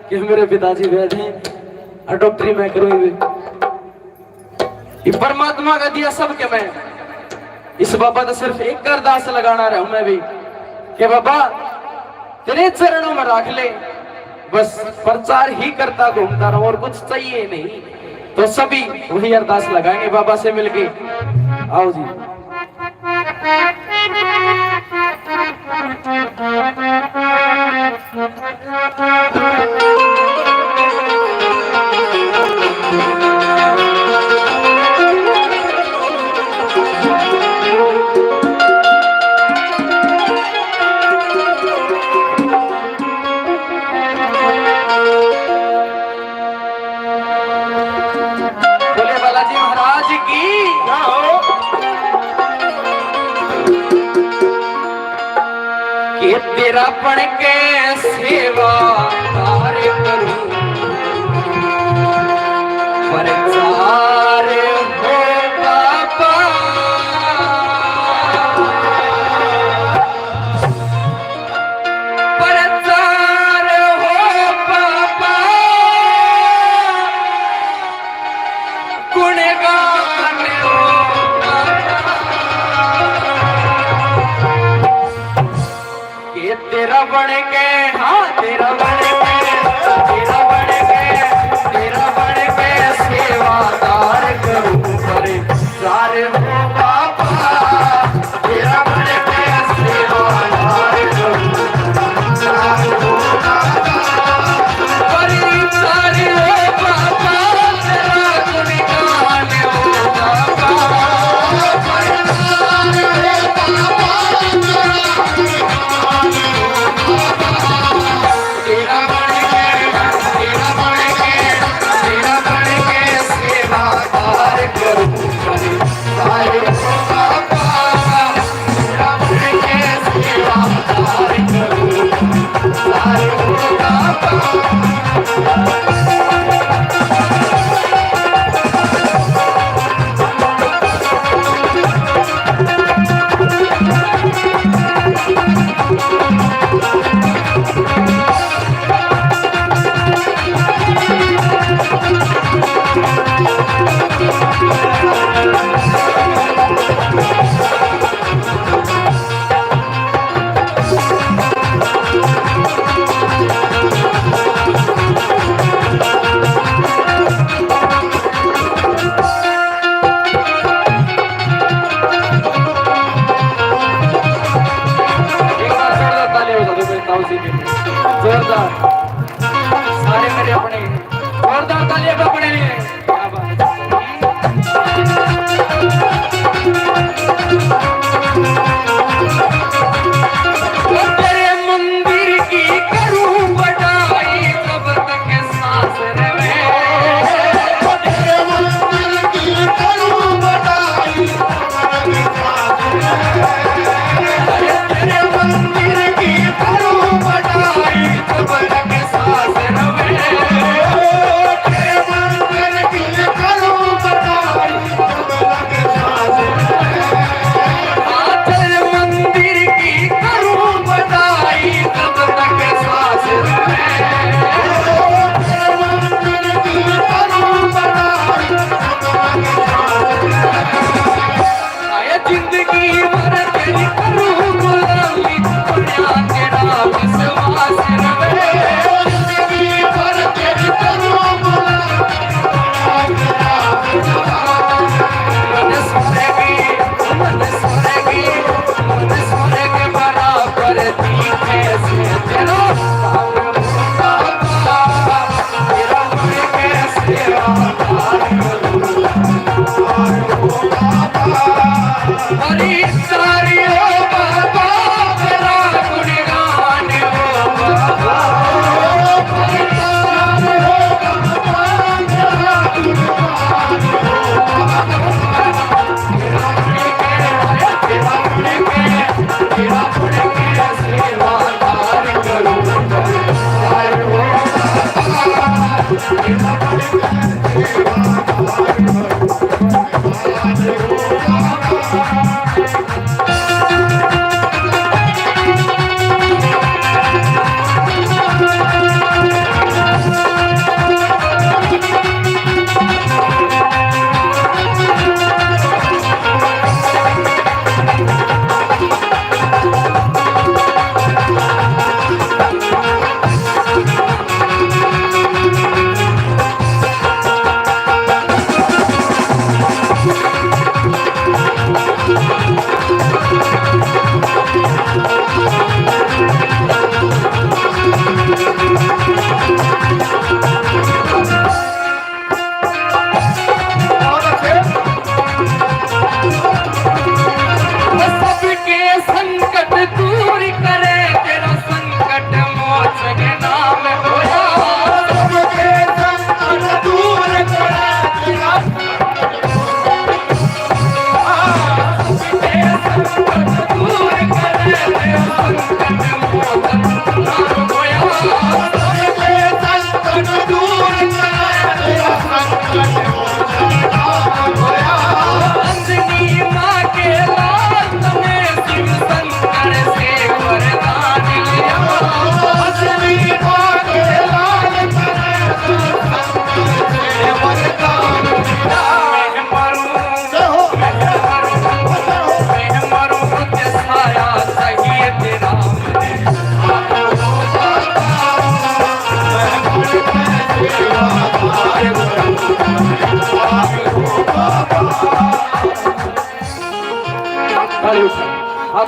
कि मेरे पिताजी वैद हैं और डॉक्टरी मैं करूँ। ये परमात्मा का दिया सबके मैं। इस बाबा तो सिर्फ एक अरदास लगाना रहूं मैं भी कि बाबा तेरे चरणों में रख ले, बस प्रचार ही करता घूमता रहूं और कुछ चाहिए नहीं। तो सभी वही अरदास लगाएंगे बाबा से मिलके। आओ जी। बोले बालाजी महाराज की जय हो। के तेरा बन के सेवादार करूं, प्रचार हो बाबा। प्रचार हो बाबा, गुणगान हो बाबा। के तेरा बन के, हाँ, तेरा बन के, तेरा बन के, तेरा बन के सेवादार करूं, प्रचार हो बाबा। एक बार जोरदार ताली बजा दो मेरे ताऊ जी के लिए। जोरदार। सारे मेरे अपने। जोरदार तालियां अपने लिए। क्या बात है।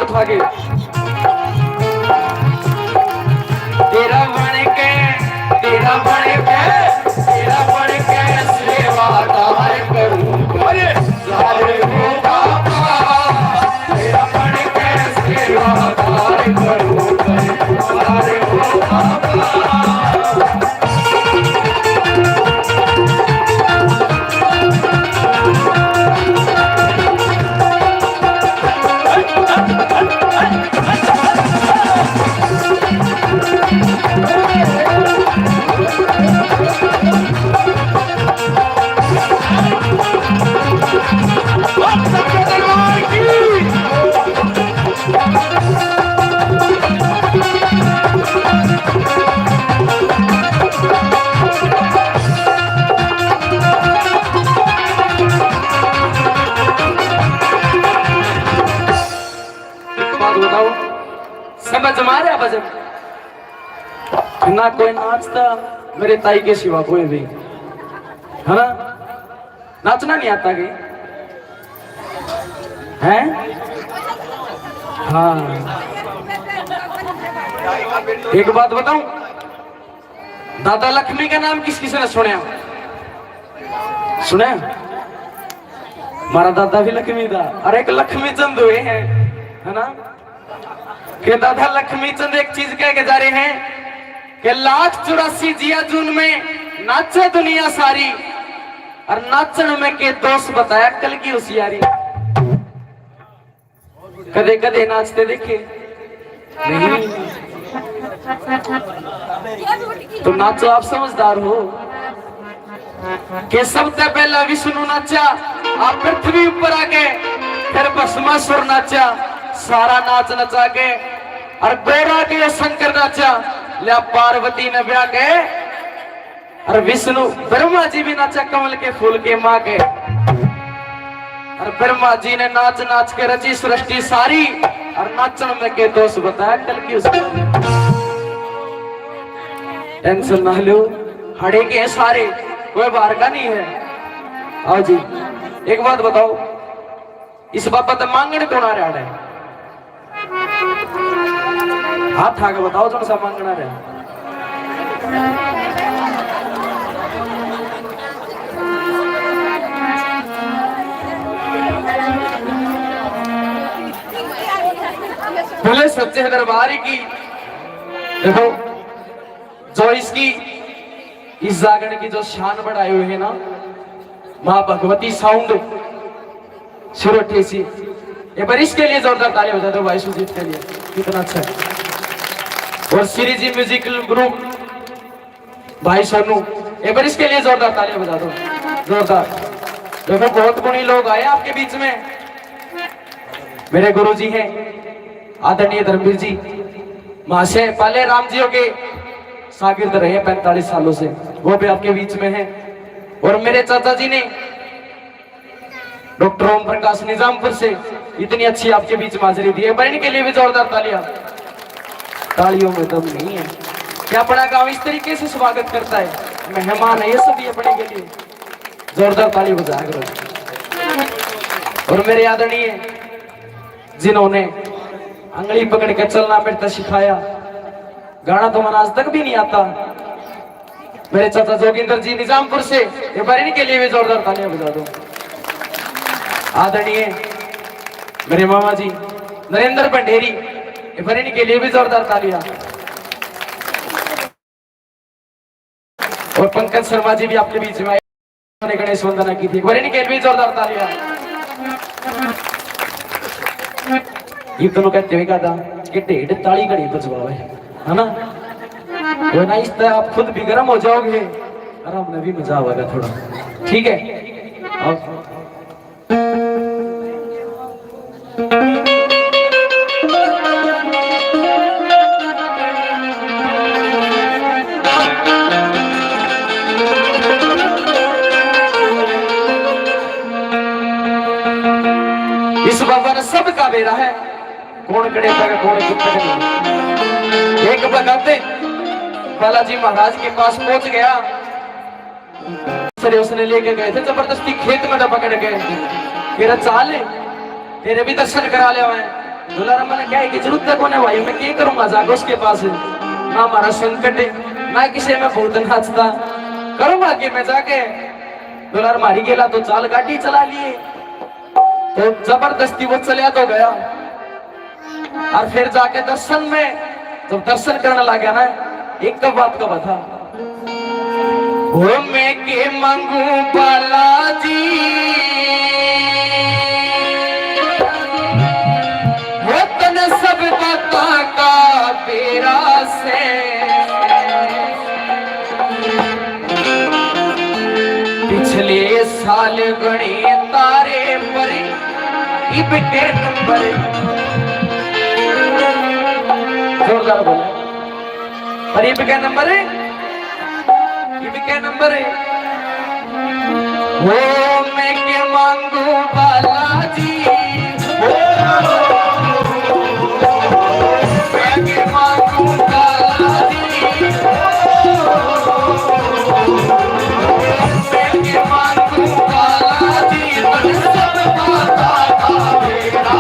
उठा के। तेरा बन के, तेरा बन के, तेरा बन के सेवादार करूं। अरे सारे हो बाबा, तेरा बन के सेवादार करूं, सारे हो बाबा। एक बात बताओ, समझ में आ रहा भजन? ना कोई नाचता मेरे ताई के सिवा कोई भी, है ना? नाचना नहीं आता के? हैं? हाँ। एक बात बताऊं, दादा लक्ष्मी का नाम किस किसी ने सुनया? सुनया? हमारा दादा भी लक्ष्मी था, और एक लक्ष्मी चंद हुए हैं, है ना? कि दादा लक्ष्मी चंद एक चीज कह के जा रहे हैं कि लाख चौरासी जिया जून में नाचे दुनिया सारी, और नाचण में के दोष बताया अक्ल की होशियारी। कदे कदे नाचते देखे? नहीं। तो नाचो, आप समझदार हो। के सबसे पहला विष्णु नाचा, आप पृथ्वी ऊपर आके, फिर भस्मासुर नाचा, सारा नाच नचा के, और गोरा के शंकर नाचा, लिया पार्वती ने ब्याह के, और विष्णु ब्रह्मा जी भी नाचा कमल के फूल के माँ के। और ब्रह्मा जी ने नाच नाच के रची सृष्टि सारी, और नाचण में के दोष बताया कल की उसकी। टेंशन ना लो, हड़े के सारे, कोई बाहर का नहीं है। आओ जी, एक बात बताओ, इस बाबा तो मांगण कौन आ रहा है? हाथ आगे बताओ, कौन सा मांगना रहे? बोले सच्चे दरबार की। देखो, जो इसकी, इस जागरण की जो शान बढ़ाए हुए है ना, माँ भगवती साउंड सुरठे सी, एक बार इसके लिए जोरदार ताली बजा दो भाई सुजीत के लिए, कितना अच्छा है। और श्री जी म्यूजिकल ग्रुप, भाई सोनू, एक बार इसके लिए जोरदार तालियां बजा दो, जोरदार। देखो, बहुत गुणी लोग आए आपके बीच में। मेरे गुरु जी हैं आदरणीय धर्मवीर जी, महाशय पाले राम जी के शागिर्द रहे हैं पैंतालीस सालों से, वो भी आपके बीच में हैं। और मेरे चाचा जी ने डॉक्टर ओम प्रकाश निजामपुर से इतनी अच्छी आपके बीच में हाजिरी दी है, पर इनके लिए भी जोरदार तालियां। तालियों में दम नहीं है कि अपना गांव इस तरीके से स्वागत करता है, मेहमान है ये सभी अपने के लिए। जोरदार ताली बजाया करो। और मेरे आदरणीय जिन्होंने उंगली पकड़ के चलना मेरे तक सिखाया, गाना तो मना आज तक भी नहीं आता। मेरे चाचा जोगिंदर जी निजामपुर से, एक बार इनके लिए भी जोरदार तालियां बजा दो। आदरणीय मेरे मामा जी नरेंद्र भंडेरी, एक बार इनके लिए भी जोरदार तालियां। और पंकज शर्मा जी भी आपके बीच में आए, उन्होंने गणेश वंदना की थी, एक बार इनके लिए भी जोरदार तालियां। ये दोनों कहते हुए कहा था कि ढेर ताली घड़ी बजवावे, है ना? वरना इस तरह आप खुद भी गर्म हो जाओगे और हमने भी मजा आवेगा थोड़ा, ठीक है? और इस बाबा ने सबका बेरा है, कौन कड़े तक, कौन कितने नहीं। एक बखत बालाजी महाराज के पास पहुंच गया, सरे उसने लेके गए थे जबरदस्ती खेत में तो पकड़ के, तेरा चाल है, तेरे भी दर्शन करा ले। दुलारा, मैंने कहा कि जरूरत है कोने भाई, मैं क्या करूंगा जाके उसके पास? ना हमारा संकट है, ना किसी में भूत नाचता, करूंगा कि मैं जाके? दुलारा, मारी गेला तो चाल गाड़ी चला लिए, तो जबरदस्ती वो चलिया तो गया। और फिर जाके दर्शन में, जब दर्शन करने लग गया ना, एक तो बात का बता, ओ मैं के मांगू बालाजी, वो तन सब बातां का बेरा से। पिछले साल गणे तारे पर इब के नंबर, जोरदार बोलो, पर इब के नंबर, इब के नंबर। ओ मैं के मांगू बालाजी, ओ मैं के मांगू बालाजी, ओ मैं के मांगू बालाजी, तन सब बातां का बेरा।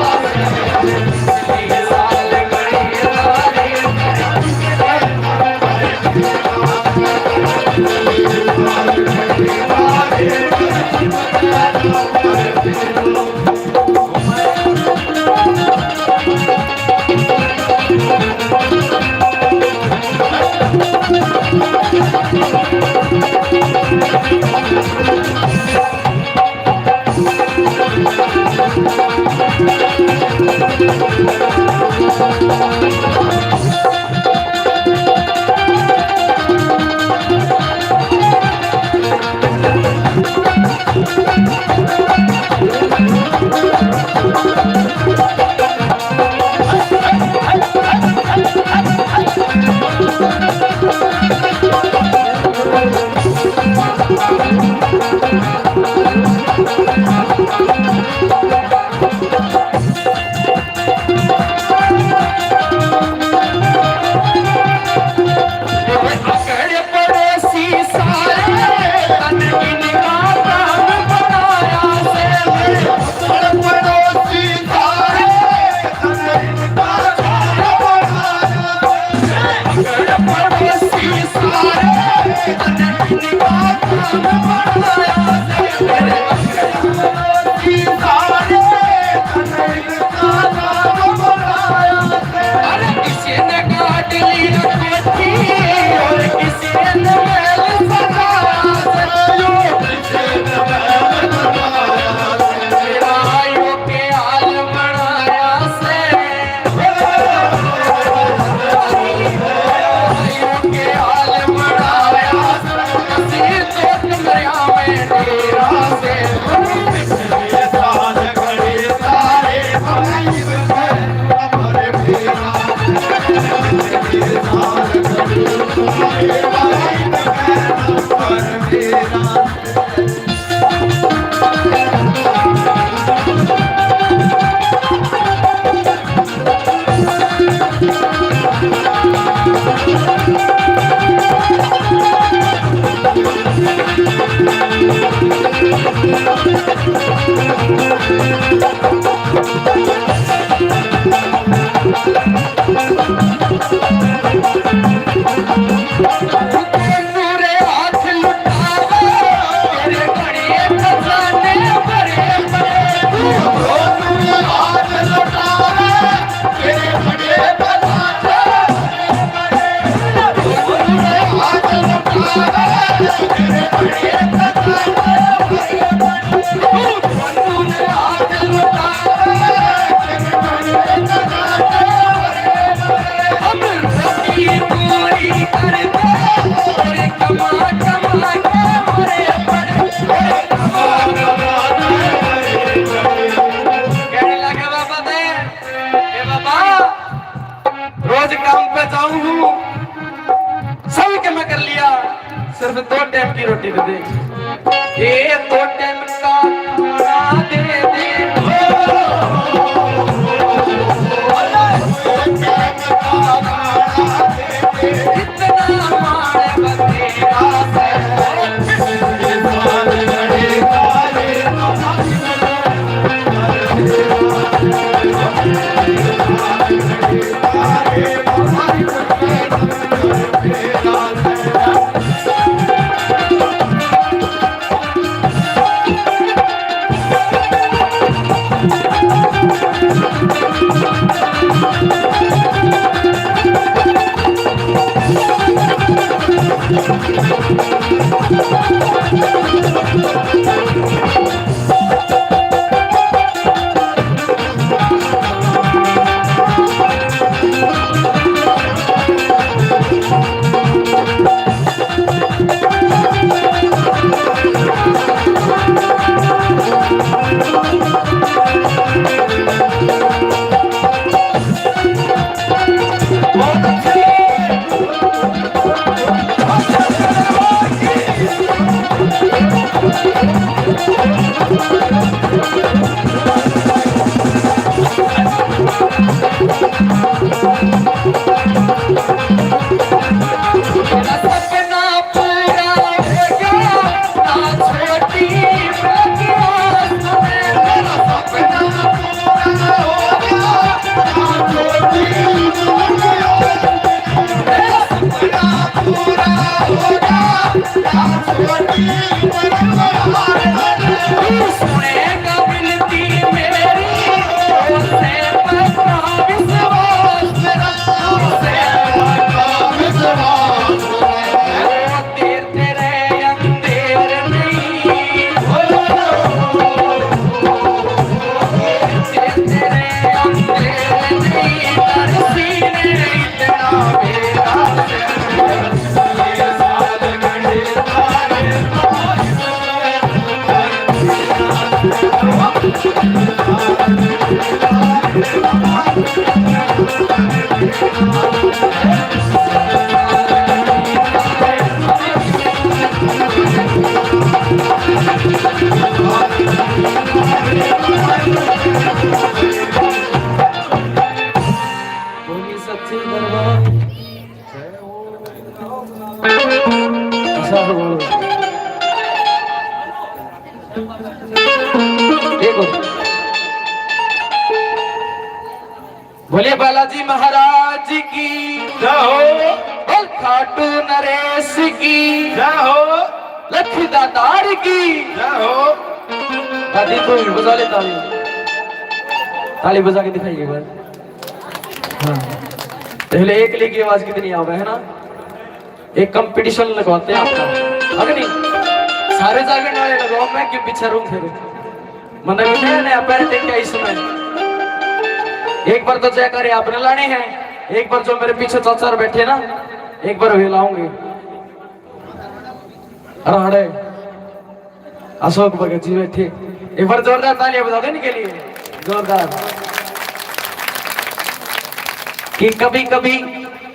बोलिए सच्चे दरबार। ऐसा हो। एक और। बोले बालाजी महाराज की जय हो। बोल खाटू नरेश की जय हो। लखी दातार की जय हो। दादी तू भी बजा ले ताली। ताली बजा के दिखाइए एक बार। हाँ। पहले एक लेकी आवाज कितनी आवे है ना। एक कंपटीशन लगवाते हैं आपका, अगर नहीं सारे जागरण वाले लगाओ, मैं क्यों पीछे रहूं फिर। मतलब नया नया पैर देख के इसमें एक बार तो जयकारे आपने लाने हैं, एक बार जो मेरे पीछे चाचा बैठे ना, एक बार वे लाऊंगे। अरे अशोक भगत जी बैठे, एक बार जोरदार तालियां बजा दो इनके लिए, जोरदार। कि कभी कभी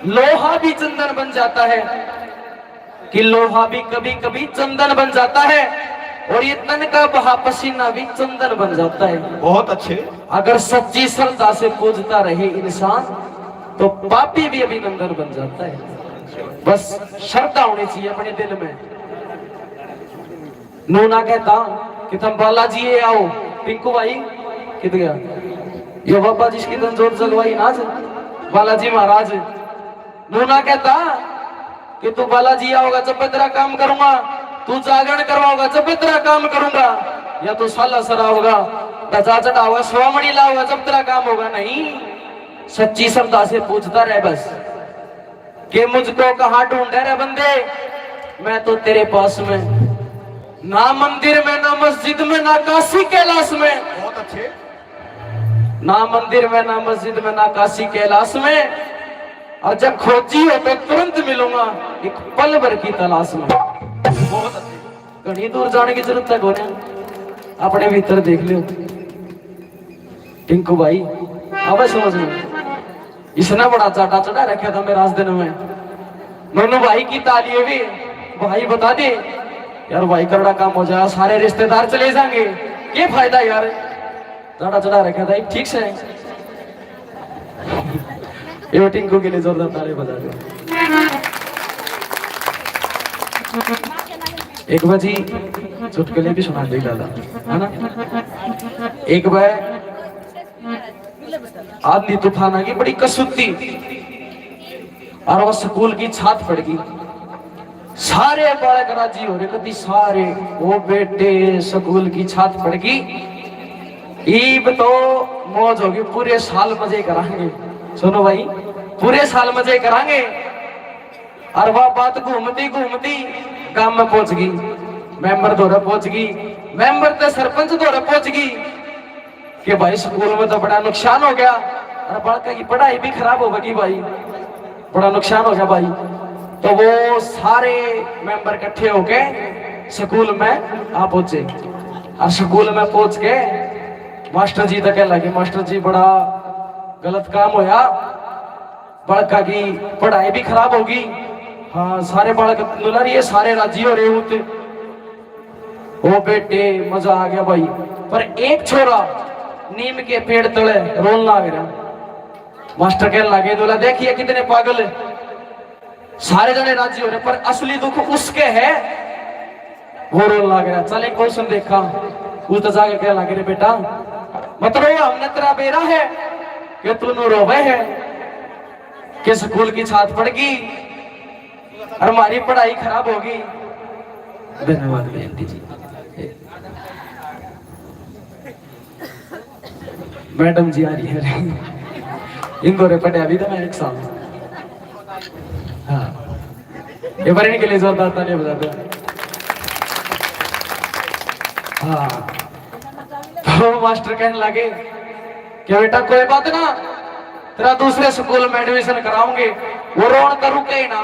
लोहा भी चंदन बन जाता है, कि लोहा भी कभी कभी चंदन बन जाता है, और ये तन का बहा पसीना भी चंदन बन जाता है। बहुत अच्छे। अगर सच्ची श्रद्धा से पूजता रहे इंसान, तो पापी भी अभिनंदन बन जाता है। बस श्रद्धा होनी चाहिए अपने दिल में। नू ना कहता कि थम बालाजी ये आओ, पिंकू भाई कित गया? यो बाबा जिसकी तन जोत जगवाई ना आज, बालाजी महाराज। नू ना कहता कि तू बालाजी आओगा जब मैं तेरा काम करूंगा, तू जागरण करवाओगा जब मैं तेरा काम करूंगा, या तू साला सरा होगा, ध्वजा चढ़ाओगा, स्वामणी लाओगा जब तेरा काम होगा। नहीं, सच्ची श्रद्धा से पूजता रहे बस। कि मुझको कहाँ ढूंढे रे बंदे, मैं तो तेरे पास में। ना मंदिर में, ना मस्जिद में, ना काशी कैलाश में। बहुत अच्छे। ना मंदिर में, ना मस्जिद में, ना काशी कैलाश में। और जब खोजी हो तो तुरंत मिलूंगा, एक पल भर की तलाश में। बहुत अच्छे। घणी दूर जाने की जरूरत है कोने, अपने भीतर देख लियो। टिंकू भाई, अब समझ में, इसने बड़ा चाटा चढ़ा रखा था मेरा आज दिन में। नोनू भाई की ताली भी, भाई बता दे यार, भाई करड़ा काम हो जाए, सारे रिश्तेदार चले जाएंगे, ये फायदा यार, चाटा चढ़ा रखा था ठीक से। ये टिंकू के लिए जोरदार ताली बजा दो। एक बार जी चुटकुले भी सुना दे दादा, है ना? एक बार आंधी तूफान आ गई, बड़ी कसूती, और वो स्कूल की छात पड़ गई। सारे बालक राजी हो रहे, कभी सारे, "ओ बेटे, स्कूल की छात पड़ गई, ईब तो मौज होगी, पूरे साल मजे करांगे।" सुनो भाई, पूरे साल मजे करांगे। और वह बात घूमती घूमती गांव में पहुंच गई, मेंबर धोरे पहुंच गई। मेंबर ते सरपंच धोरे पहुंच गई कि भाई, स्कूल में तो बड़ा नुकसान हो गया और बालका की पढ़ाई भी खराब हो गई भाई, बड़ा नुकसान हो गया भाई। तो वो सारे मेंबर इकट्ठे होके स्कूल में आ पहुंचे और स्कूल में पहुंच के मास्टर जी तक कह लगे, मास्टर जी, बड़ा गलत काम होया, बालका की पढ़ाई भी खराब होगी। हाँ, सारे बालक नुला रही है, सारे राजी हो रहे होते। ओ बेटे, मजा आ गया भाई। पर एक छोरा नीम के पेड़ तले रोन लाग रहा। मास्टर कहने लगे, बोला, "देखिए कितने पागल है।" सारे जने राजी हो रहे, पर असली दुख उसके है, वो रोन लाग रहा। चल, एक क्वेश्चन देखा। उस तो जाके कहने लगे, "रे बेटा, मत रो, हमने तेरा बेरा है कि तू नु रोवे है कि स्कूल की छात पड़ गई और हमारी पढ़ाई खराब होगी।" धन्यवाद बेनती जी। मैडम जी आ रही है। इंदौरे पढ़े अभी तो मैं एक साल। हाँ, ये बार इनके लिए जोरदार तालियां बजा दो। हाँ, तो मास्टर कहने लगे कि बेटा, कोई बात ना, तेरा दूसरे स्कूल में एडमिशन कराऊंगे। वो रोन तो रुके ही ना।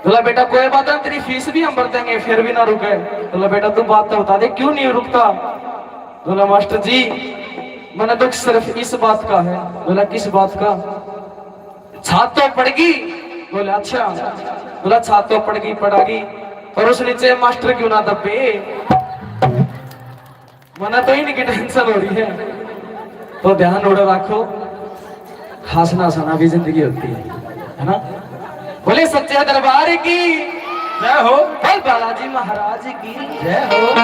बोला, "बेटा, कोई बात ना, तेरी फीस भी हम भर देंगे, फिर भी ना रुके।" बोला, "बेटा, तू बात तो बता दे, क्यों नहीं रुकता?" बोला, "मास्टर जी, मैंने दुख सिर्फ इस बात का है।" बोला, "किस बात का?" "छात तो पड़ गई।" बोले, "अच्छा।" बोला, "छात तो पड़ गई, पड़ गई, पर उस नीचे मास्टर क्यों ना दबे?" मना तो इनकी टेंशन हो रही है, तो ध्यान उड़ा रखो। हंसना हंसाना भी जिंदगी होती है, है ना? बोले सच्चे दरबार की जय हो। बोल बालाजी महाराज की जय हो।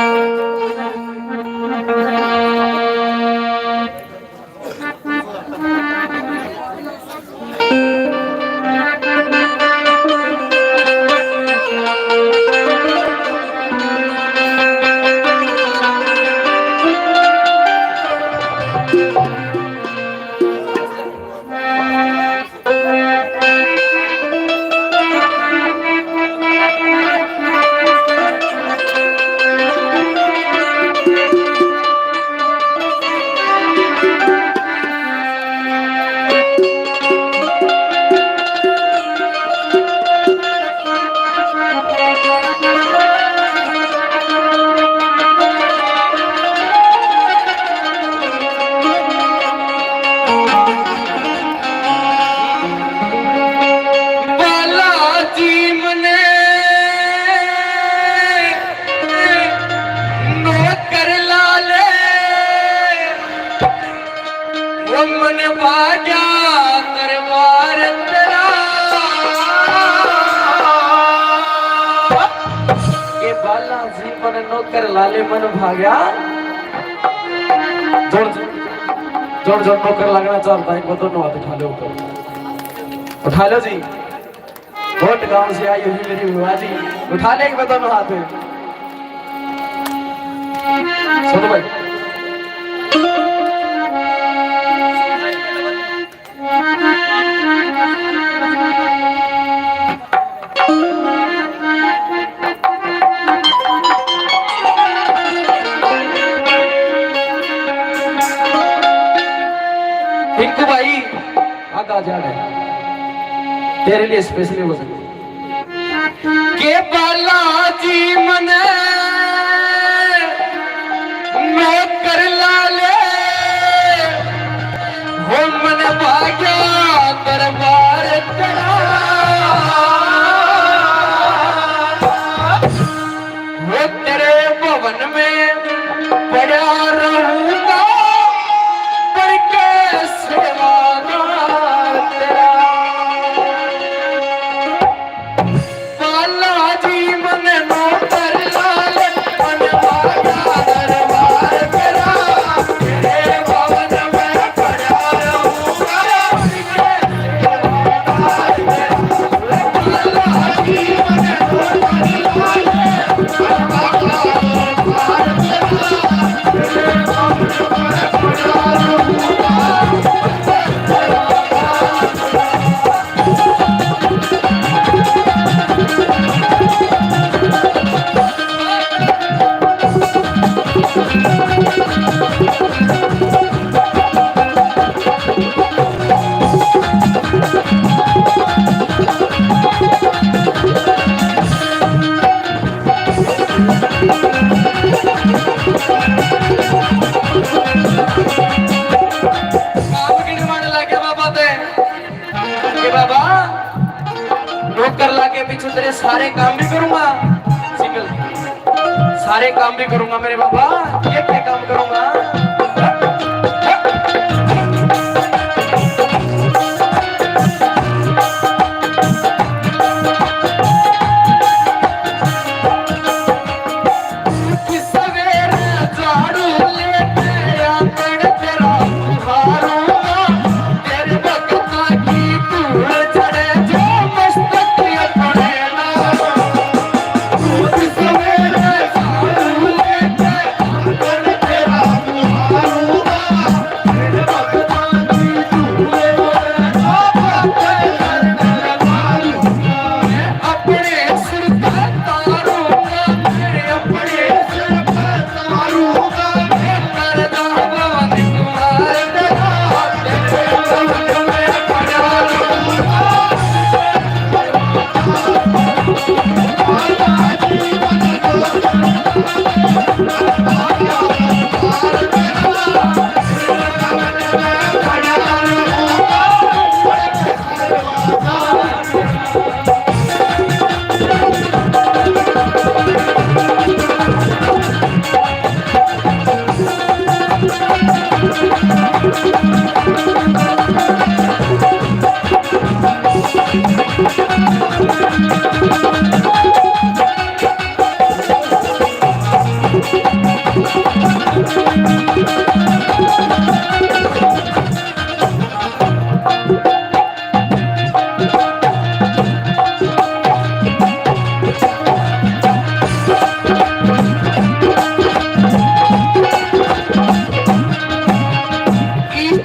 बालाजी मने नौकर लाले, वो मन भाग्या दरबार तेरा। ये बालाजी मने नौकर लाले, मन भाग्या। जोर, जोर, जोर नौकर लगना चाहता है, एक बार दोनों हाथ उठा लो ऊपर, उठा लो जी। बहुत गांव से आई हुई मेरी बुआ जी, उठा ले एक बार दोनों हाथ। सुनो भाई, टिंकू भाई, आगा जा रहे, तेरे लिए स्पेशली वो के बालाजी मने नौकर लाले, हो मन भाग्या दरबार तेरा। वो तेरे भवन में पड़ा रहूंगा, बन के सेवादार तेरा। बालाजी मन नौकर लाल, मन भागा दरबार तेरा। तेरे भवन में पड़ा रहूंगा, बन के सेवादार तेरा। बालाजी मन नौकर लाल, मन भागा दरबार तेरा। काम गिणवाने लागे बाबा ते। ए बाबा, नौकर लागे पीछे तेरे सारे काम भी करूंगा। सिंगल। सारे काम भी करूंगा मेरे बाबा। ये क्या काम करूंगा? इस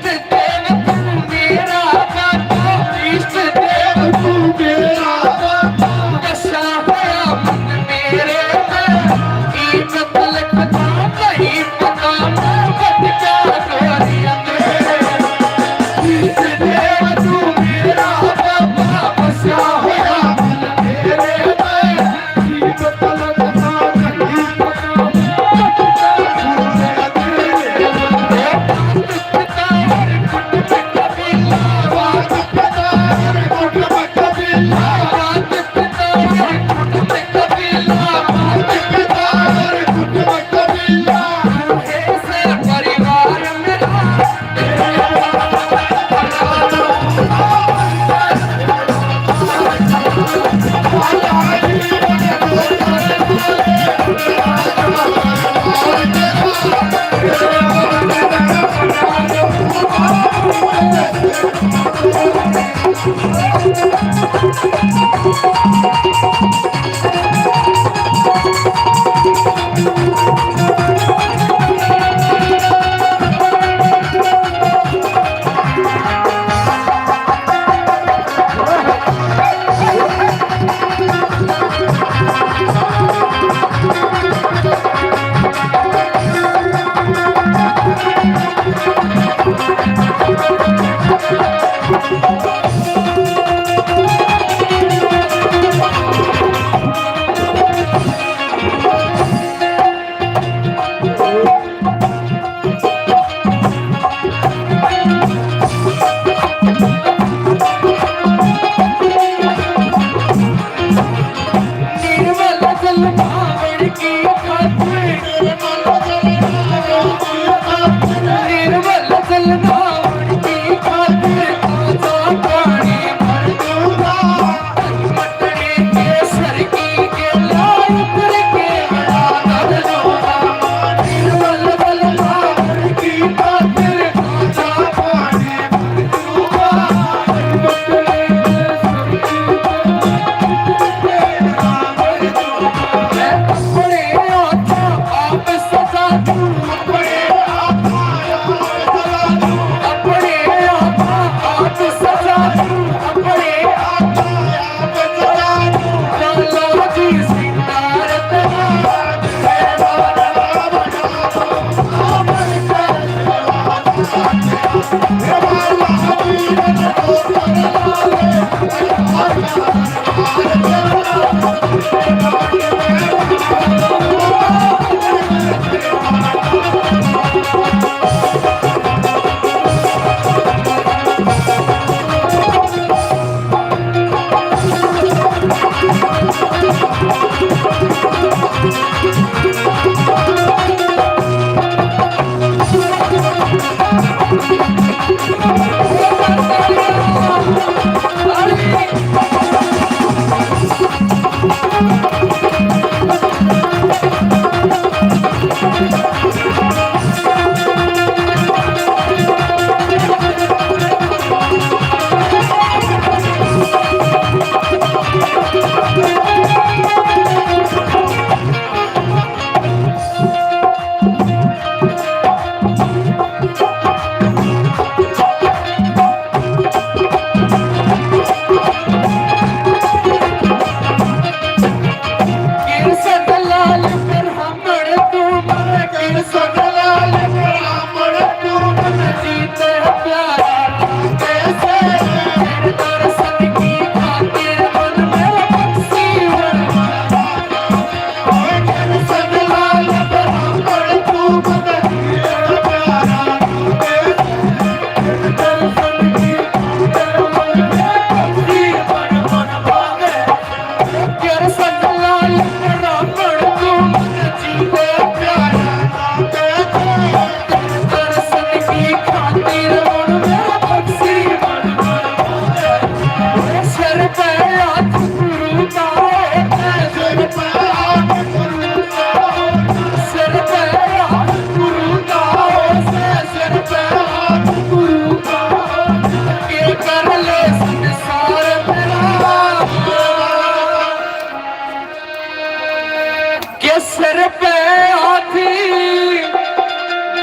के सिर पे हाथी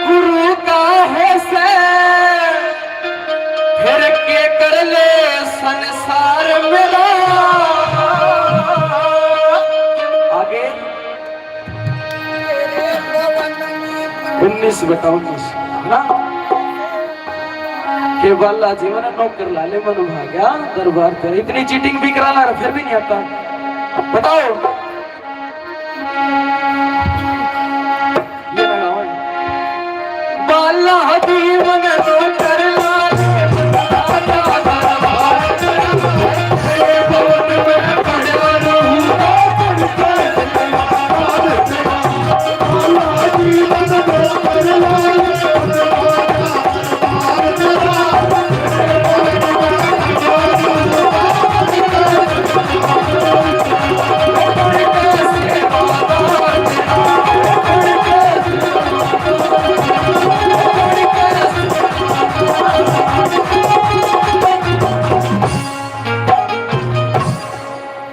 गुरु का है से, फिर के कर ले संसार मेरा। आगे उन्नीस बटा उन्नीस, है ना? के बाला जी मने नौकर ला ले, मन भाग्या दरबार पे। इतनी चीटिंग भी करा ला, फिर भी नहीं आता। बताओ, ये लगाओ। बाला जी मने नौकर ला ले,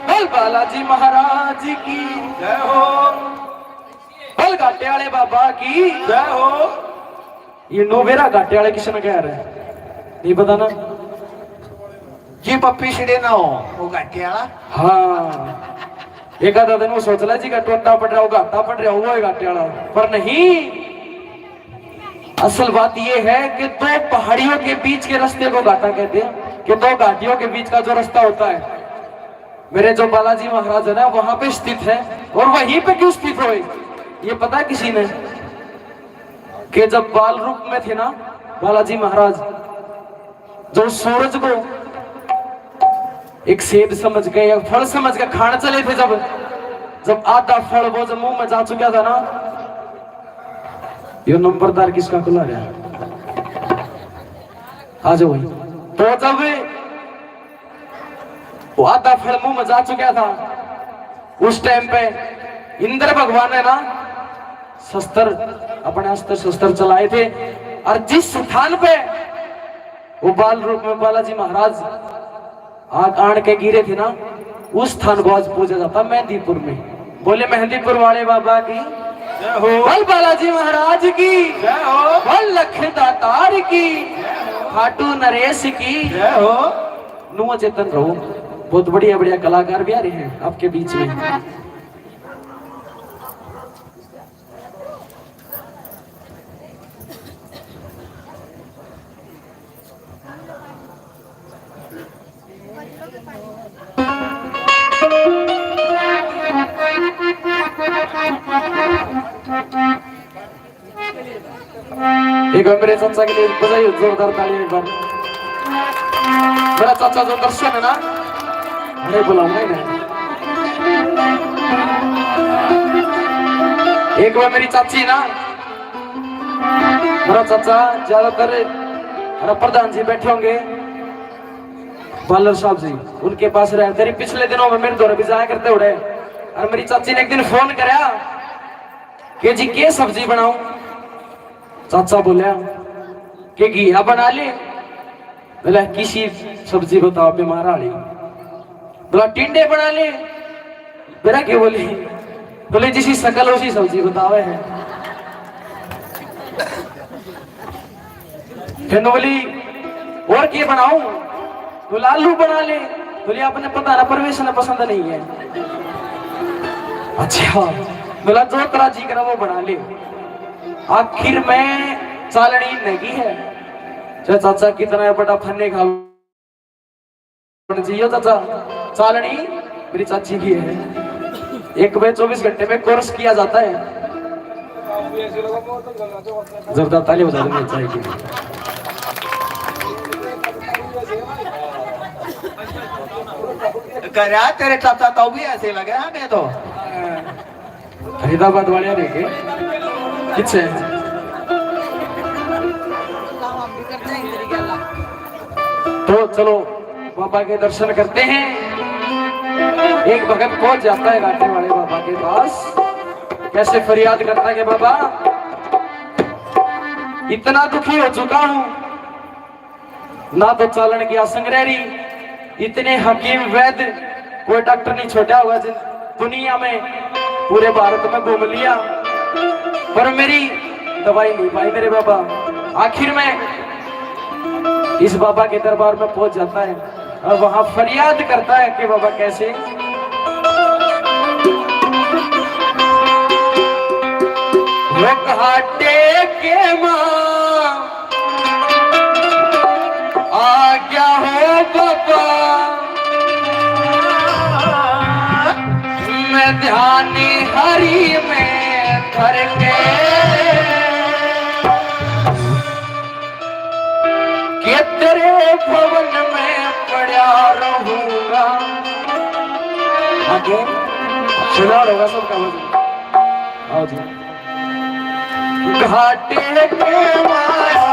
बोल बालाजी महाराज की जय हो। बोल घाटे वाले बाबा की जय हो। ये नोवेरा घाटे वाले किशन कह रहे हैं, नहीं पता ना। जी पप्पी सिड़े ना हो, वो घाटे वाला। हाँ, एक आधा दिन वो सोच ला जी का टोटा पड़ रहा हो, घाटा पड़ रहा हो, वो है घाटे वाला, पर नहीं। असल बात ये है कि दो पहाड़ियों के बीच के रास्ते को घाटा कहते हैं, कि दो घाटियों के बीच का जो रास्ता होता है। मेरे जो बालाजी महाराज है ना, वहां पे स्थित है। और वहीं पे क्यों स्थित हुए, ये पता है किसी ने? कि जब बाल रूप में थे ना बालाजी महाराज, जो सूरज को एक सेब समझ के, एक फल समझ के खाने चले थे, जब, जब आधा फल वो जब मुंह में जा चुका था ना, यो नंबरदार किसका खुला रहा? आ जाओ भाई। तो जब वो आधा फल मुंह में जा चुका था, उस टाइम पे इंद्र भगवान ने ना शस्त्र, अपने अस्त्र शस्त्र चलाए थे, और जिस स्थान पे वो बाल रूप में बालाजी महाराज आग आण के गिरे थे ना, उस स्थान को आज पूजा जाता मेहंदीपुर में। बोले मेहंदीपुर वाले बाबा की जय हो। बोल बालाजी महाराज की जय हो। बोल लख दातार की जय हो। खाटू नरेश की जय हो। नुआ चेतन रहो, बहुत बढ़िया बढ़िया कलाकार भी आ रहे हैं आपके बीच में। एक बार मेरे चाचा के लिए बजाइए जोरदार तालियां एक बार। मेरा चाचा जो दर्शन है ना, अरे बुलाऊंगा ही ना। एक बार मेरी चाची ना, मेरा चाचा ज्यादातर, अरे प्रधान जी बैठे होंगे, पार्लर साहब जी, उनके पास रह तेरी पिछले दिनों में मेरे दौरे भी जाया करते उड़े। और मेरी चाची ने एक दिन फोन करया कि जी के सब्जी बनाऊं, चाचा बोला कि घिया बना ले। बोला, किसी सब्जी बताओ बीमार आली। बोला, टिंडे बना ले। बेरा के बोली, बोले, जिसी शकल उसी सब्जी बतावे है। फिर बोली, और के बनाऊं? बोला, आलू बना ले। बोली, आपने पता ना, परवेश ने पसंद नहीं है। अच्छा। बोला, जो तेरा जी करा वो बना ले। आखिर में चालनी नगी है। चाहे चाचा कितना बड़ा फन्ने खा जी, यो चाचा, चालनी मेरी चाची की है। एक बजे चौबीस घंटे में कोर्स किया जाता है। जोरदार ताली बजा देंगे चाय के लिए। करा तेरे चाचा तो भी ऐसे लगे हमें तो। फरीदाबाद वाले देखे पीछे। तो चलो बाबा के दर्शन करते हैं। एक भगत पहुंच जाता है घाटे वाले बाबा के पास, कैसे फरियाद करता है कि बाबा, इतना दुखी हो चुका हूं, ना तो चालण की आसंग रह रही, इतने हकीम वैद्य कोई डॉक्टर नहीं छोड़ा हुआ जिन दुनिया में, पूरे भारत में घूम लिया, पर मेरी दवाई नहीं पाई मेरे बाबा। आखिर में इस बाबा के दरबार में पहुंच जाता है और वहां फरियाद करता है कि बाबा कैसे वो घाटे के मां आ गया हो बाबा, मैं ध्यान हरि में धर के के तेरे भवन में पड़ा रहूंगा। आगे सुधार होगा सबका वजन। आओ जी। घाटे के माया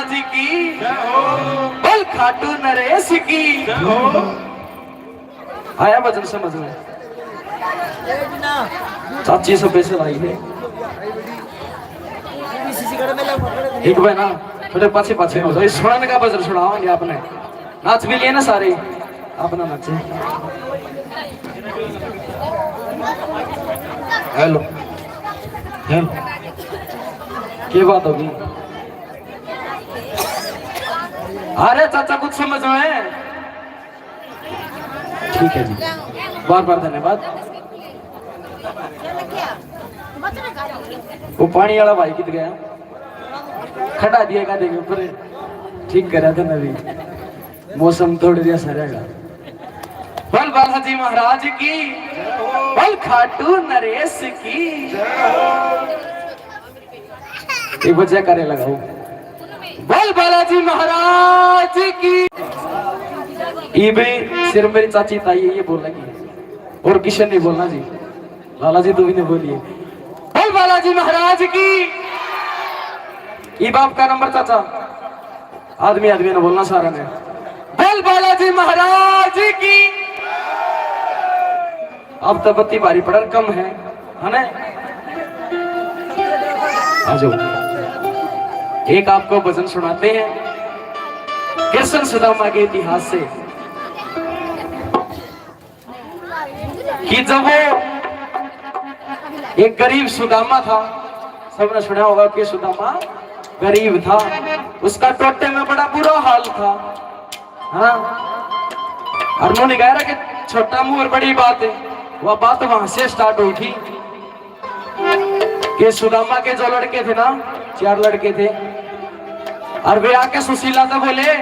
जी की, बोल खाटू नरेश की। आया भजन समझ में? चाची स्पेशल आई है। एक बार ना थोड़े पाछे पाछे हो जाओ, सुनाने का भजन सुनाओगे आपने। नाच भी लिए ना सारे, अपना नाचे। हेलो, हेलो, क्या बात होगी? अरे चाचा, कुछ समझ में? ठीक है जी, बार बार धन्यवाद। वो पानी वाला भाई कित गया? खड़ा दिया का देखे ऊपर, ठीक करा था नवी, मौसम थोड़ी देर सा रहेगा। बोल बालाजी महाराज की, बोल खाटू नरेश की। एक बजे करे लगाओ। बोल बालाजी महाराज की। ये भी सिर्फ मेरी चाची ताई है, ये बोलेगी, और किशन नहीं बोलना जी। लाला जी, तू भी नहीं बोलिए। बोल बालाजी महाराज की। ये बाप का नंबर चाचा, आदमी आदमी ने बोलना सारा ने। बोल बालाजी महाराज की। अब तो बत्ती भारी पड़न कम है, है ना? आ जाओ, एक आपको भजन सुनाते हैं कृष्ण सुदामा के इतिहास से, कि जब वो एक गरीब सुदामा था, सबने सुना होगा कि सुदामा गरीब था, उसका टोटे में बड़ा बुरा हाल था। हाँ, और उन्होंने कह रहा कि छोटा मुंह और बड़ी बात है। वह बात वहां से स्टार्ट हुई थी कि सुदामा के जो लड़के थे ना, चार लड़के थे, और वे आके सुशीला से बोले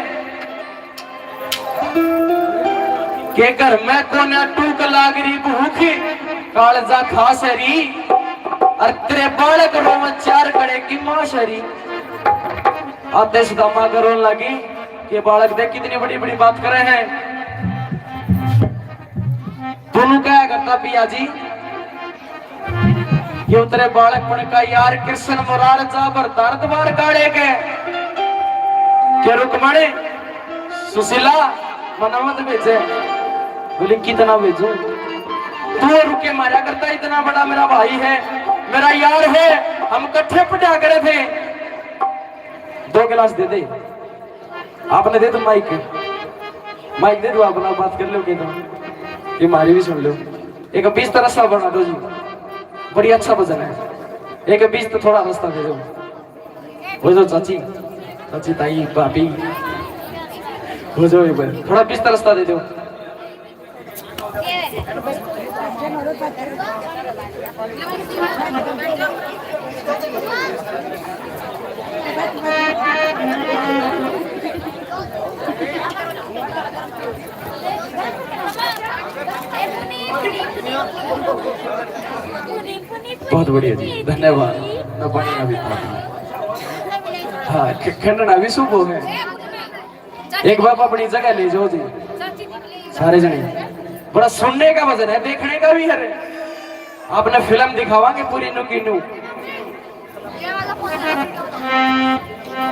कि घर में कोन्या टूक लाग रही भूख, कालजा खास री, और तेरे बालक रोवे चार कड़े की माँ सरी। आते सुदामा के रोन लगी कि बालक देख कितनी बड़ी बड़ी बात करे हैं। दोनों क्या करता पिया जी, ये उतरे बालकपन का यार कृष्ण मुरार जा भरता द्वार काले के। के रुक्मणी, सुशीला, मना मत भेजे। बोली, कितना भेजूं? तू रुके मारा करता, इतना बड़ा मेरा भाई है, मेरा यार है, हम कट्ठे पढ़ा करे थे। दो गिलास दे दे। आपने दे दो माइक, माइक दे दो, अपना बात कर लो, कह दो कि हमारी भी सुन लो। एक बीच तो रास्ता बना दो जी, बड़ी अच्छा भजन है। एक बीच तो थोड़ा रास्ता दे दो। हो जाओ चाची, चाची, ताई, भाभी, हो जाओ एक बार, थोड़ा बीच तो रास्ता दे दो। बहुत बढ़िया जी, धन्यवाद। ना पानी ना भी पानी। हाँ, ख-, खंडना भी शुभ हो है। एक बार अपनी जगह ले जाओ जी, सारे जने। बड़ा सुनने का भजन है, देखने का भी है रे। आपने फिल्म दिखावांगे पूरी नू की नू।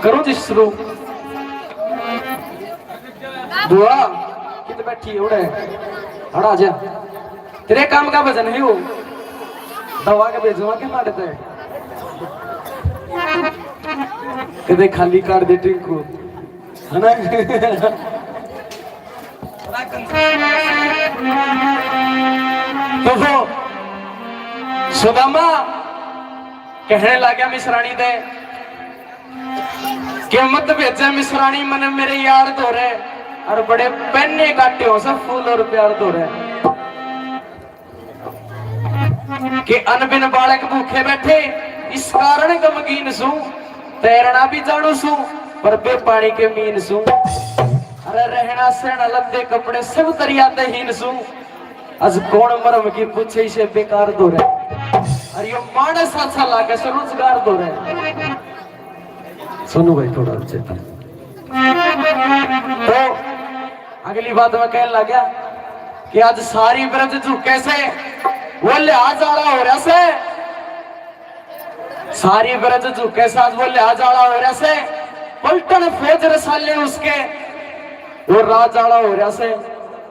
करो जी शुरू। बुआ, कित बैठी है उड़े? हड़ा जा। तेरे काम का भजन है वो। दवा के भेजवा के मारते हैं। कदे खाली कर दे टिंकू। है ना? तो वो सुदामा कहने लाग्या मिसरानी दे कि मत भेजे मिसरानी मने मेरे यार धोरे, और बड़े पहने काटे हो सब फूल और प्यार धोरे। के अनबिन बालक भूखे बैठे, इस कारण गमगीन सूं। तैरना भी जानू सूं, पर बेपानी के मीन सूं। अरे रहना सहना लत्ते कपड़े सब दरिया ते हीन सूं। अज कौन मरम की पूछे इसे बेकार धोरे। अरे यो मानस अच्छा लागे से रोजगार धोरे। सोनू भाई थोड़ा चेता। तो अगली बात मैं कहने लग गया कि आज सारी ब्रज झुके से वो लिहाज आला हो रहा से, सारी ब्रज झुके से आज वो लिहाज आला हो रहा से। पलटन फौज रसाले उसके, वो राज आला हो रहा से।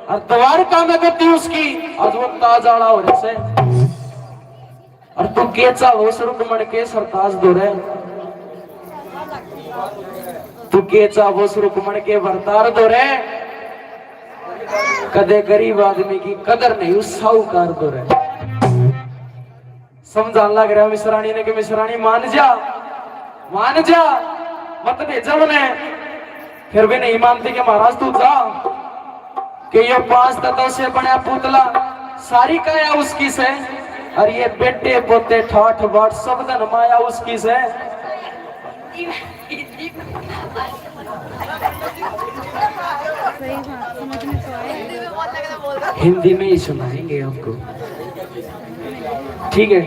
और द्वारका में गति उसकी, आज वो ताज आला हो रहा से। और तू के चाहो उस रुक्मण के सरताज दो रे, तू के चाहो उस रुक्मण के भरतार दो रे। कदे गरीब आदमी की कदर नहीं, उस साहूकार दो रे। समझान लग रहा मिसरानी ने कि मिसरानी मान जा, मान जा, मत भेजा उन्हें। फिर भी नहीं मानती कि महाराज तू जा, कि ये पांच तत्व से बना पुतला, सारी काया उसकी से, और ये बेटे पोते ठाठ बाट सब धन माया उसकी से। सही बात, समझ में तो आया। हिंदी में ही सुनाएंगे आपको, ठीक है?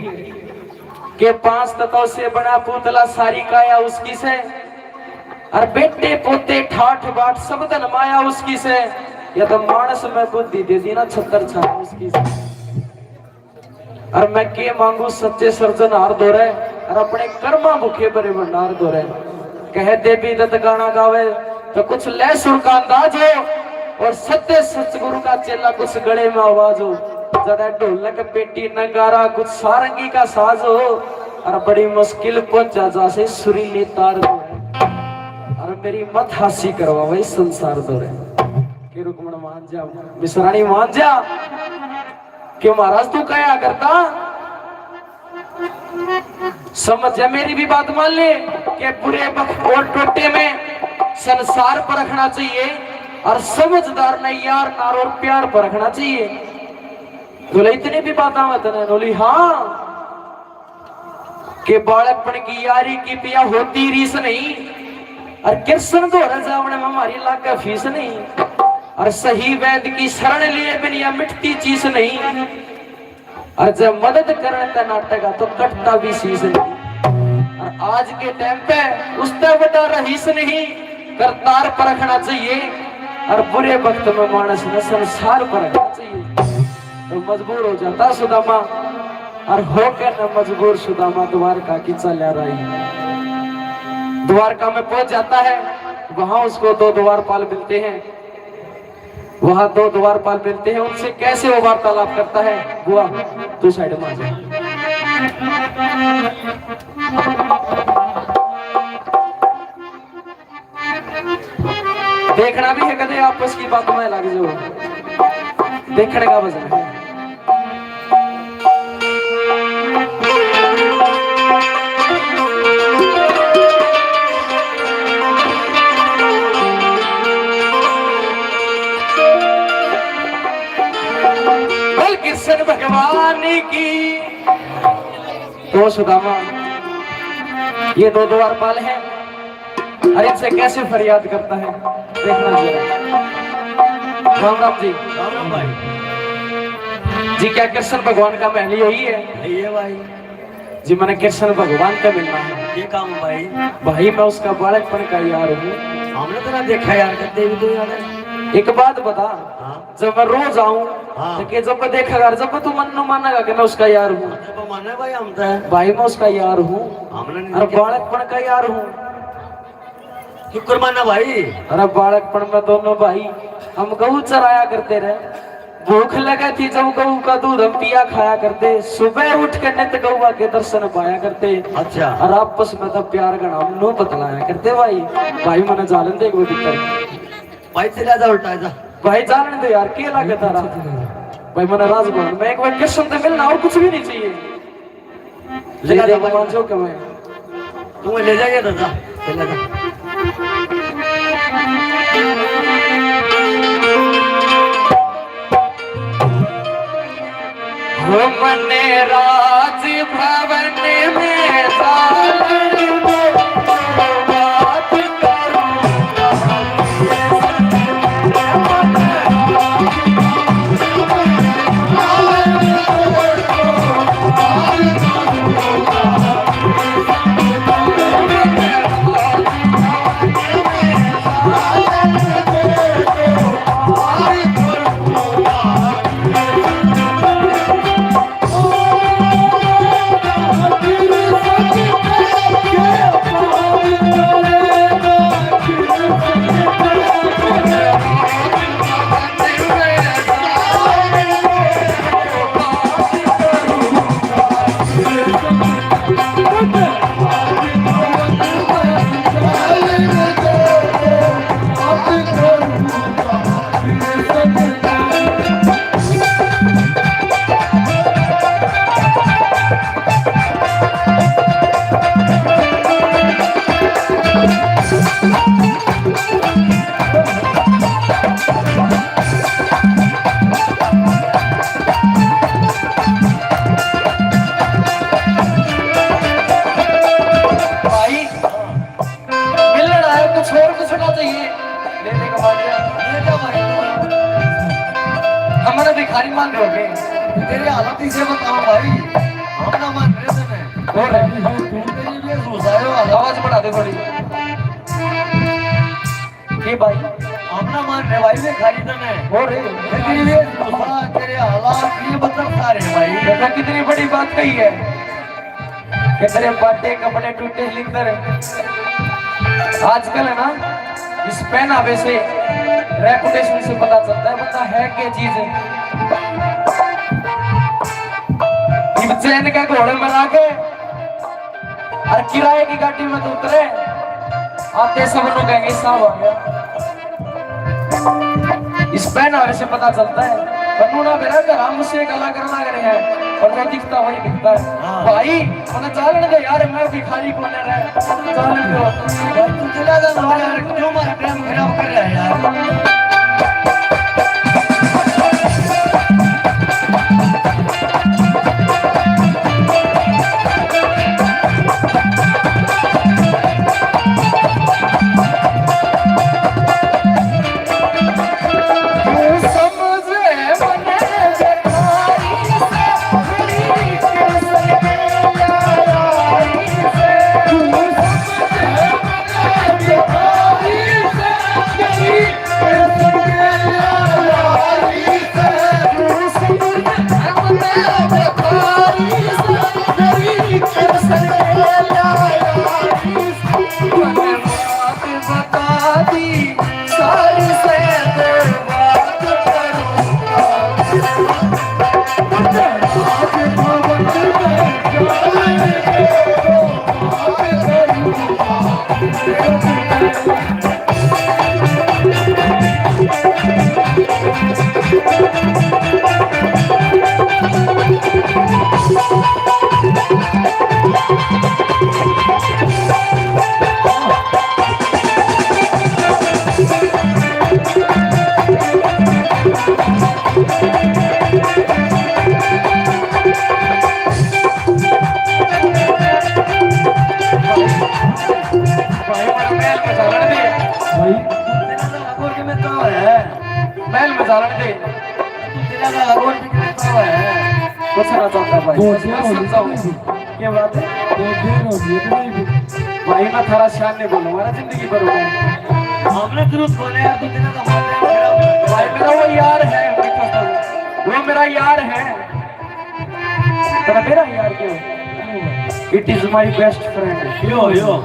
के पांच तत्व से बना पुतला, सारी काया उसकी से, और बेटे पोते ठाठ बाट सब धन माया उसकी से। या तो मानस में बुद्धि दे दी ना, छत्तर छाया उसकी से। और मैं के मांगू सच्चे सर्जनहार दो रे, और अपने कर्मा भूखे भरे भंडार दो रे। कह देवी दत्त गाना गावे तो कुछ ले सुर का अंदाज हो, और सत्य सतगुरु का चेला कुछ गले में आवाज हो। जरा ढोलक पेटी नगारा कुछ सारंगी का साज हो, और बड़ी मुश्किल पहुंचा जा से सुरीली तार दो रे, और मेरी मत हासी करवा वही संसार दो रे। के रुक्मण मान जा, मिसरानी मान जा। क्यों महाराज तू कहा करता? समझ जा मेरी भी बात, मान ले कि बुरे वक्त और टोटे में संसार परखना चाहिए, और समझदार ने यार नार और प्यार परखना चाहिए। बोले इतनी भी बात आवत ना? बोली हाँ, के बालकपन की यारी की पिया होती रीस नहीं, और कृष्ण धोरे जावण में हमारी लागे फीस नहीं, और सही वैद की शरण लिए बिन या मिटती चीज नहीं, और जब मदद करण का नाटक आ तो कटता भी शीश नहीं। और आज के टाइम पे उससे बड़ा रहीस नहीं, करतार परखना चाहिए, और बुरे वक्त में मानस ने संसार परखना चाहिए। तो मजबूर हो जाता सुदामा, और होकर न मजबूर सुदामा द्वारका की चाल्या राही। द्वारका में पहुंच जाता है, वहां उसको दो द्वारपाल मिलते हैं, वहां दो द्वारपाल मिलते हैं, उनसे कैसे वो वार्तालाप करता है। बुआ, तू साइड में आ जा। देखना भी है कदे आपस की बात में लग जाओ, देखने का वजन है। बोल कृष्ण भगवान की। तो सुदामा, ये दो द्वारपाल हैं, अरे इनसे कैसे फरियाद करता है, देखना जरा। राम राम जी। राम राम भाई। जी, क्या कृष्ण भगवान का महल यही है? यही है भाई। जी, मैंने कृष्ण भगवान का मिलना है। ये काम भाई? भाई, मैं उसका बालकपन का यार हूँ। हमने तो ना देखा यार, कदे भी तो यार है। एक बात बता, हाँ। जब मैं रोज आऊं, हाँ। तो के जब मैं देखा कर, जब तू मन नु मानेगा कि मैं उसका यार हूँ। जब माने भाई हम तो। भाई, मैं उसका यार हूँ। हमने नहीं और देखा। बालकपन का यार हूँ। शुक्र माना भाई। अरे बालकपन में दोनों भाई हम गऊ चराया करते रहे। भूख लगे थी जब गऊ का दूध हम पिया खाया करते। सुबह उठ के नित गऊआ के दर्शन पाया करते। अच्छा। और आपस में तो प्यार घना हम नू बतलाया करते भाई। भाई, मने जालन दे एक बार भीतर। भाई, चला जा, उल्टा जा। भाई, जान दे यार, के लागे तारा? भाई, मने राजभवन में एक बार कृष्ण से मिलना, और कुछ भी नहीं चाहिए। ले जा, ले जा, भगवान जो कमाए। तू ले जाइए दादा, चला जा। हो मने राजभवन में जालन दो, बात करूं। तेरे को मार दिया। ये क्या भाई? हमारा भिखारी मान रहे हो बे? तेरी हालत इसे बताओ भाई। हम ना मान रहे थे। और तेरी भी घुसायो हालत। आवाज बढ़ा दे थोड़ी। ये भाई। हम ना मान रहे भाई, भिखारी तो मैं। और तेरी भी घुसा, तेरे हालात ये बदल सारे भाई। देखा कितनी बड़ी बात कही है। कि तेरे बाटे कपड़े टूटे लिंदर। आजकल है ना, इस पहनावे से, रेपुटेशन से पता चलता है बंदा है क्या चीज। इब चैन के घोड़े में लाके और किराए की गाड़ी में तो उतरे, आते सब लोग कहेंगे, "साहब आ गया।" इस पहनावे से पता चलता है। पर नूना बेरा घर हम से गला करना करे हैं, पर जो दिखता वही दिखता है। हाँ। भाई, मने चालन दे यार, मैं भिखारी कोने रहे। चालन दो। भाई, तू चला जा ना यार, क्यों मारा टाइम खराब कर रहा है यार? भाई, मेरा महल में चालन दे। भाई। तेरा तो अगोर के में तो है। महल में चालन दे। तेरा तो अगोर के में तो है। कुछ ना चाहता भाई। बहुत बस देर हो गई। समझाओ। क्या बात है? बहुत देर हो गई, इतना ही। भाई, मैं थारा शान नहीं बोलूंगा ना जिंदगी भर में। हमने जरूर बोले यार, तू तेरा तो हमारे भाई, मेरा वो यार है, वो मेरा यार है। तेरा मेरा यार क्यों? It is my best friend। यो, यो।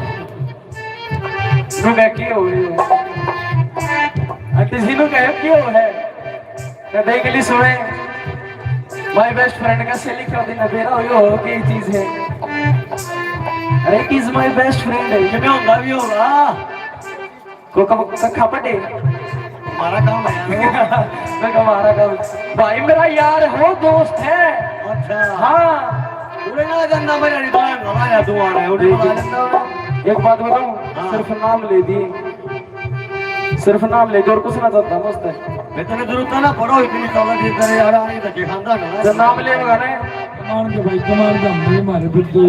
नु कह के हो यो। अ, किसी नु कह के हो है। मैं देख ली सुने। My best friend का से लिखा दिन बेरा हो यो हो के चीज है। अरे, it is my best friend है। ये मैं होगा भी होगा। को कब कखा पटे? हमारा काम है यार। मैं कहा, हमारा काम। भाई मेरा यार हो, दोस्त है। अच्छा। हाँ। उड़े ना जानना मेरा नहीं तो हमारा तू आ रहा है, उड़े ना जानना। एक बात बताऊं, हाँ। सिर्फ नाम ले दिए, सिर्फ नाम ले दिए और कुछ ना चाहता, मस्त है। मैं तेरे जरूरत ना पड़ो, इतनी दौलत ये करे यार, आने तक खानदान है। तो नाम लेगा ना। कमान के भाई, कमान के हम, हमारे बुद्धू।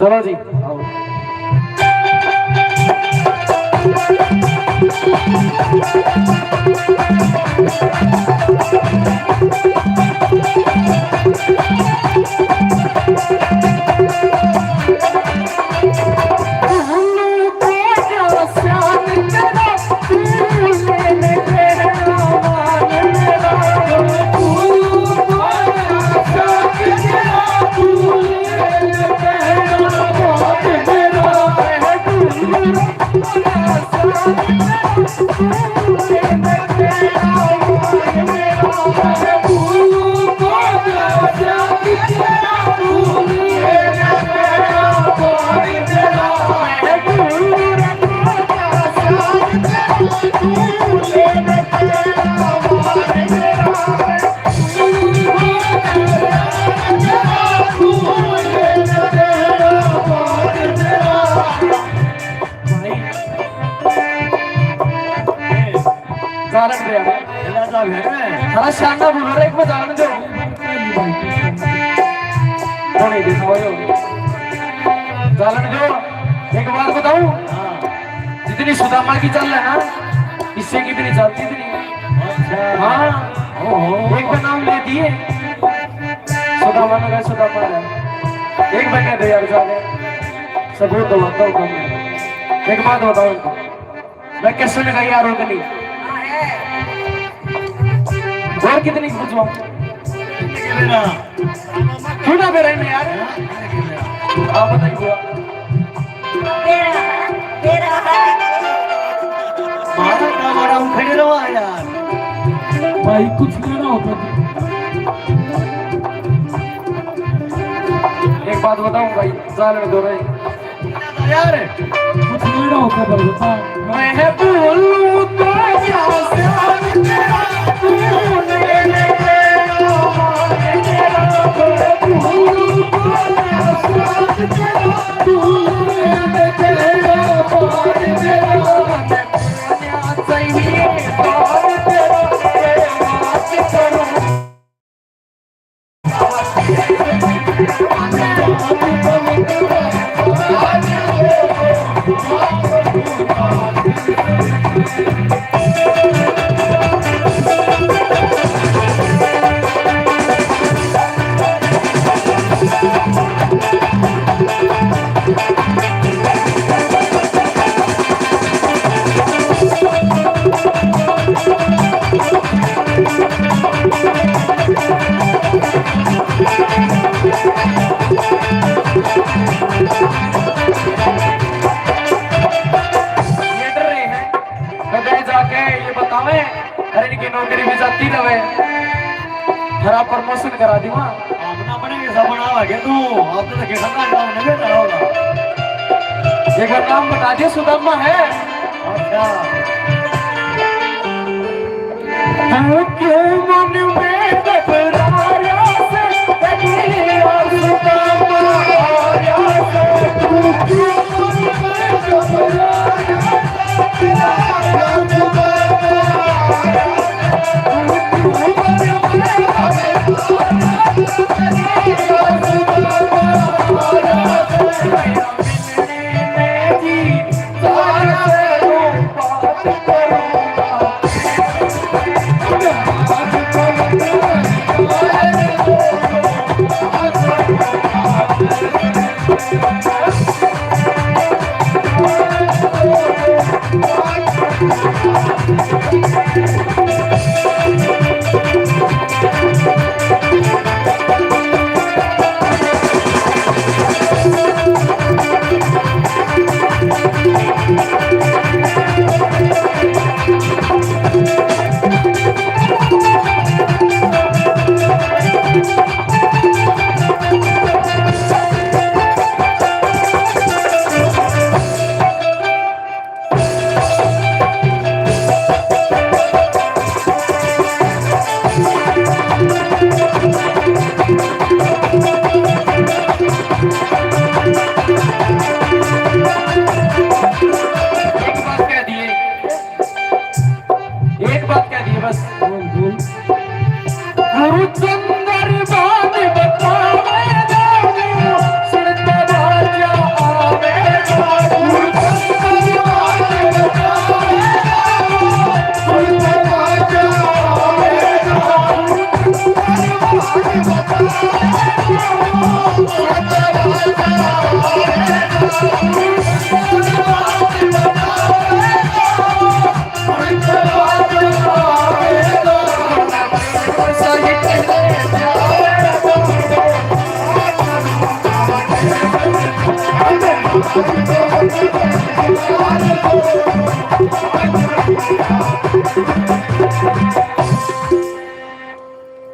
चलो जी, आओ। भाई, जालन दे यार। अरे शाना बोलो रे, एक बार जालन दो। कोनी दिखाओ यो। जालन दो। एक बात बताऊं? हाँ। इतनी सुदामा की चल है ना, इससे की इतनी चलती इतनी। अच्छा। हाँ। ओहो। एक का नाम ले दिए। सुदामा ने कहा, सुदामा है। एक बार कह दे यार, जाने। सबूत दो, बताओ कम है। एक बात बताओ इनको। मैं कैसे में गई यार, रोक नहीं। और कितनी की पूछूं? क्यों ना बेरा में यार? आप बताइए। मेरा, मेरा। मारा का मारा, हम खड़े रहो यार। भाई, कुछ कहना होता तो। एक बात बताऊं भाई, जान में दो रहे। यार, कुछ कहना होता भाई, बता। मैं भूलूं तो क्या प्यार तेरा, तूने मेरा प्यार तेरा, मैं भूलूं तो क्या प्यार तेरा। ये डर रहे हैं, कदे जाके ये बतावे, अरे इनकी नौकरी भी जाती रहे, खराब प्रमोशन करा दूंगा। अपना बने के सब बना लगे तू, आप तो के सब काम नहीं करता होगा। एक बार नाम बता दिया, सुदामा है। अच्छा। तू क्यों मन में घबरा रहा से, तकलीफ और सुदामा आ रहा से, तू क्यों मन में घबरा रहा से? एक बात कह दिए, एक बात कह दिए बस। बोल, बोल। गुरु चंद्र बाण बतावे जाऊं, सुनता राजा आवे जाऊं। गुरु चंद्र बाण बतावे जाऊं, सुनता राजा आवे जाऊं।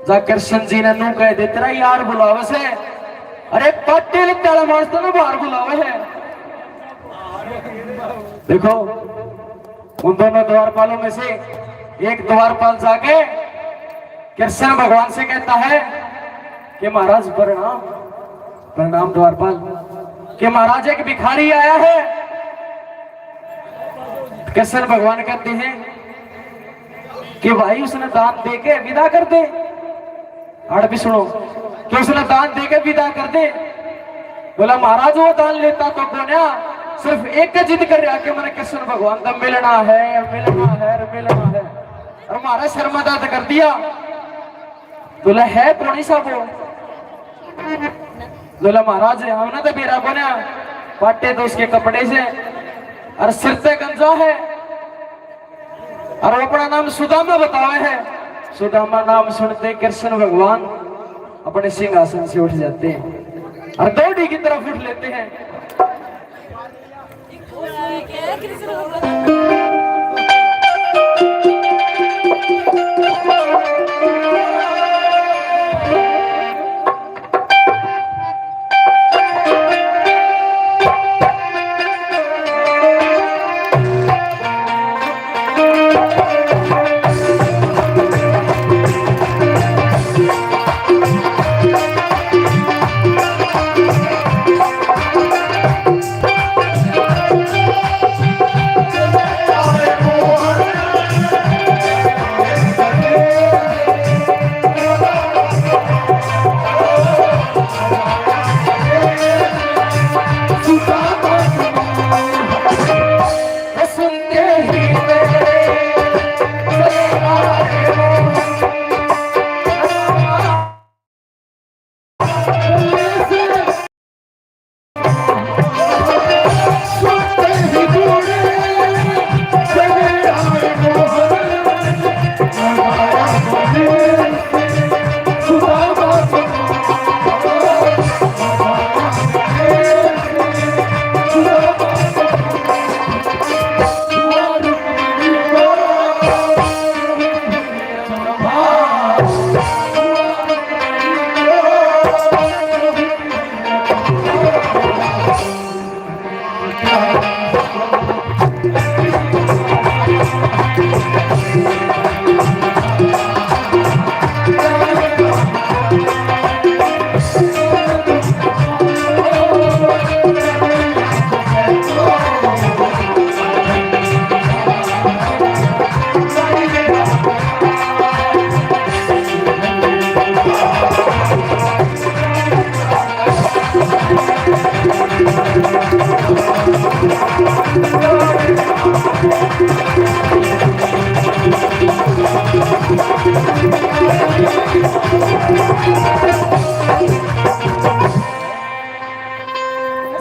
जा कृष्ण जी ने नू कह दे, तेरा यार बुलावे से। अरे पाटिल तल मास्टर ने बाहर बुलावे है। देखो, उन दोनों द्वारपालों में से एक द्वारपाल जाके कृष्ण भगवान से कहता है कि महाराज प्रणाम, प्रणाम द्वारपाल, कि महाराज एक भिखारी आया है। कृष्ण भगवान कहते हैं कि भाई उसने दान दे के विदा कर दे। आड़ भी सुनो कि उसने दान दे के विदा कर दे। बोला महाराज वो दान लेता तो कोन्या, सिर्फ एक जिद कर रहा कि मैंने कृष्ण भगवान का मिलना है, मिलना है, मिलना है। और म्हारा शर्मादा तो कर दिया। बोला, "है कौन सा वो?" बोला, "महाराज, हमने तो बेरा बना, पाटे तो उसके कपड़े से, और सिर से गंजा है, और वो अपना नाम सुदामा बतावे है।" सुदामा नाम सुनते कृष्ण भगवान अपने सिंहासन से उठ जाते हैं और दौड़ी की तरफ उठ लेते हैं।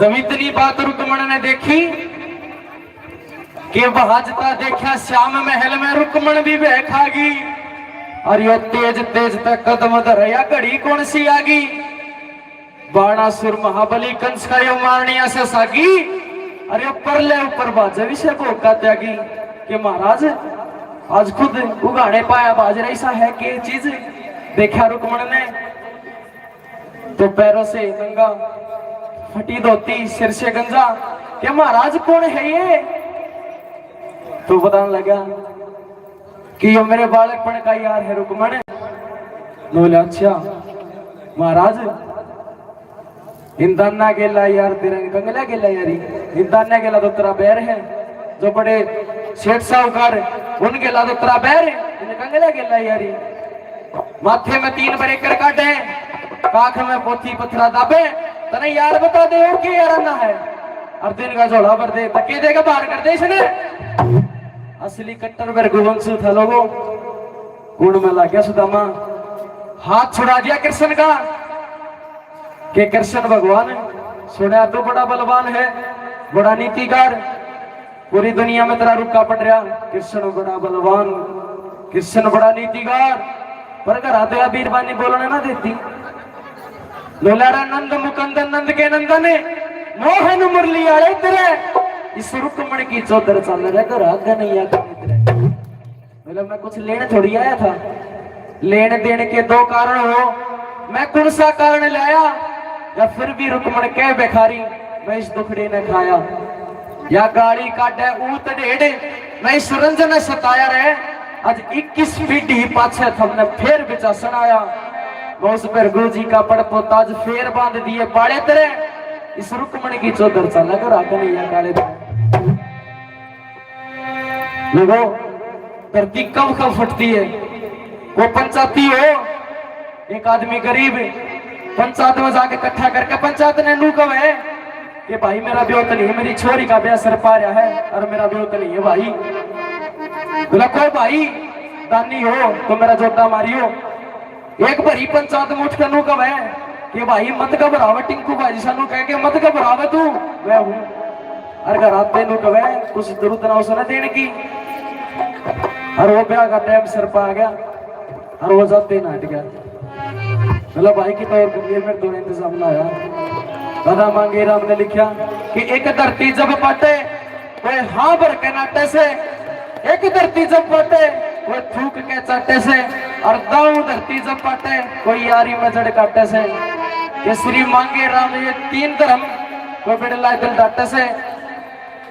जब इतनी बात रुक्मण ने देखी कि भाजता देखा श्याम महल में रुक्मण भी बह खागी। और यो तेज तेज तक कदम धरया, घड़ी कौन सी आगी। बाणासुर महाबली कंस का यो मारनिया से सागी। और यो परले ऊपर भाजे विषय भोग का त्यागी कि महाराज आज खुद उगाने पाया भाज रही सा है के चीज। देखा रुक्मण ने तो पैरों से नंगा, फटी धोती, सिर से गंजा। क्या महाराज कौन है ये? तो बताने लगा कि यो मेरे बालकपन का यार है रुक्मण। बोले, अच्छा महाराज, इंदाना गेला यार तेरा, कंगला गेला यारी, इंदाना गेला तो तेरा बैर है, जो बड़े सेठ साहूकार उन गेला तो तेरा बैर है, इन कंगला गेला यारी। माथे में तीन बरेकर काटे, काख में पोथी पथरा दाबे, तने यार बता दे और के याराना है। और दिन का झोला भर दे, धक्के देके बाहर कर दे इसने। असली कट्टर भृगुवंश था लोगों। कुण में लाग्या सुदामा, हाथ छुड़ा दिया कृष्ण का। के कृष्ण भगवान, सुना तू बड़ा बलवान है, बड़ा नीतिकार, पूरी दुनिया में तेरा रुक्का पड़ रहा। कृष्ण बड़ा बलवान, कृष्ण बड़ा नीतिकार, पर घर आते बीरबानी बोलने ना देती। लोलारा नंद मुकंद नंद के नंदन, मोहन मुरली आले तेरे, इस रुक्मण की चौधर चल रहे घर आते नहीं आते तेरे। मतलब मैं कुछ लेने थोड़ी आया था। लेने देने के दो कारण हो, मैं कौन सा कारण लाया, या फिर भी रुक्मण कह भिखारी, मैं इस दुखड़े ने खाया। या गाली काटे ऊत ढेड, मैं इस रंज ने सताया रे। आज इक्कीस पीढ़ी पाछे थमने फिर बिचासन आया। मैं उस भृगु जी का पड़पो ताज फेर बांध दिए पाले तेरे। इस रुक्मण की चौधर चल कर आगे नहीं या काले तेरे। लोगो, धरती कब कब फटती है। वो पंचायती हो, एक आदमी गरीब, पंचायत में जाके इकट्ठा करके पंचायत ने नू कहे, कि भाई, मेरा ब्योत नहीं है, मेरी छोरी का ब्याह सिर पा रहा है और मेरा ब्योत नहीं है भाई। बोला, कोई भाई दानी हो तो मेरा जोता मारियो। एक भरी पंचायत में उठ के नू कहे कि भाई, मत घबरावे, टिंकू भाई सानू कह के मत घबरावे तू, मैं हूँ। और घर आते नू कहे, कुछ जरूरत ना उसने देने की। और वो ब्याह का टाइम सिर पा गया और वो जाते ही नाट गया। बोला, भाई की तो और करिए, मेरे तो इंतजाम ना आया। दादा मांगे राम ने लिखा कि एक धरती जब पाटे, कोई हाँ भर के नाटे से, एक धरती जब पाटे, कोई थूक के चाटे से, और दाऊ धरती जब पाटे, कोई यारी में जड़ काटे से। ये श्री मांगे राम, ये तीन धर्म कोई बेड़ला दिल डाटे से।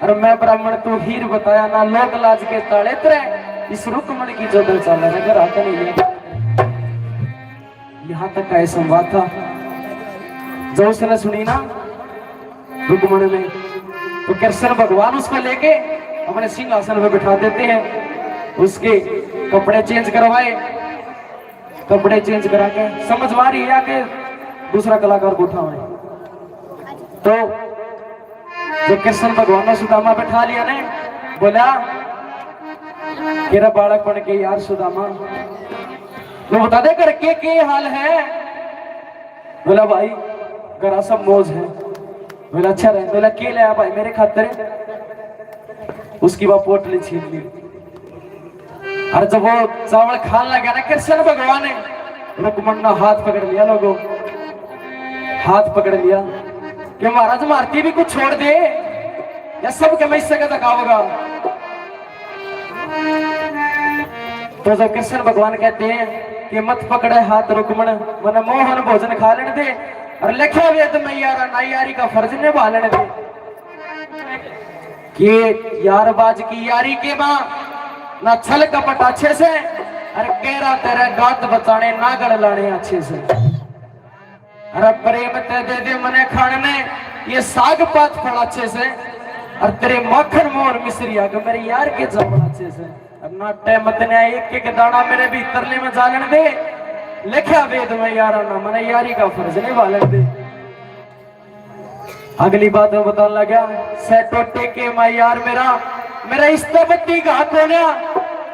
और मैं ब्राह्मण तू हीर बताया ना, लोक लाज के ताले तरे, इस रुक्मण की जो दिल चाले रे, घर आते नहीं है। यहाँ तक का ये संवाद था। जब उसने सुनी ना रुक्मण ने, तो कृष्ण भगवान उसको लेके अपने सिंहासन में बिठा देते हैं। उसके कपड़े चेंज करवाए, कपड़े चेंज करा के समझ में आ रही है कि दूसरा कलाकार को उठावे। तो जो कृष्ण भगवान ने सुदामा बैठा लिया ने, बोला, तेरा बालक बन के यार सुदामा, वो बता दे घर के के हाल है। बोला, भाई, घर सब मौज है। बोला, अच्छा रहे। बोला, के लाया भाई मेरे खातिर? उसकी वह पोटली छीन ली। और जब वो चावल खान लगा ना कृष्ण भगवान ने, रुक्मण ने हाथ पकड़ लिया लोगों, हाथ पकड़ लिया कि महाराज, मारती भी कुछ छोड़ दे, या सब के मैं इससे का दिखावगा। तो जब कृष्ण भगवान कहते हैं कि मत पकड़े हाथ रुक्मण, मने मोहन भोजन खा लेने दे, और लिखा वेद में यारा ना यारी का फर्ज निभा लेने दे। कि यार बाज की यारी के माँ ना छल कपट अच्छे से, अरे कह रहा तेरे गात बचाने नागल लाने अच्छे से। अरे प्रेम ते दे दे मने खाने में ये साग पात फल अच्छे से, और तेरे मक्खन मोर मिश्री आके मेरे यार के चावल अच्छे से। और नाटे मत ने एक एक दाना मेरे भीतरले में जालन दे, लिखा वेद में यारा ना मने यारी का फर्ज निभा लेने दे। अगली बात मैं बताने लगा, सै टोटे के मैं यार मेरा, मेरा इस्ता बत्ती का कोन्या,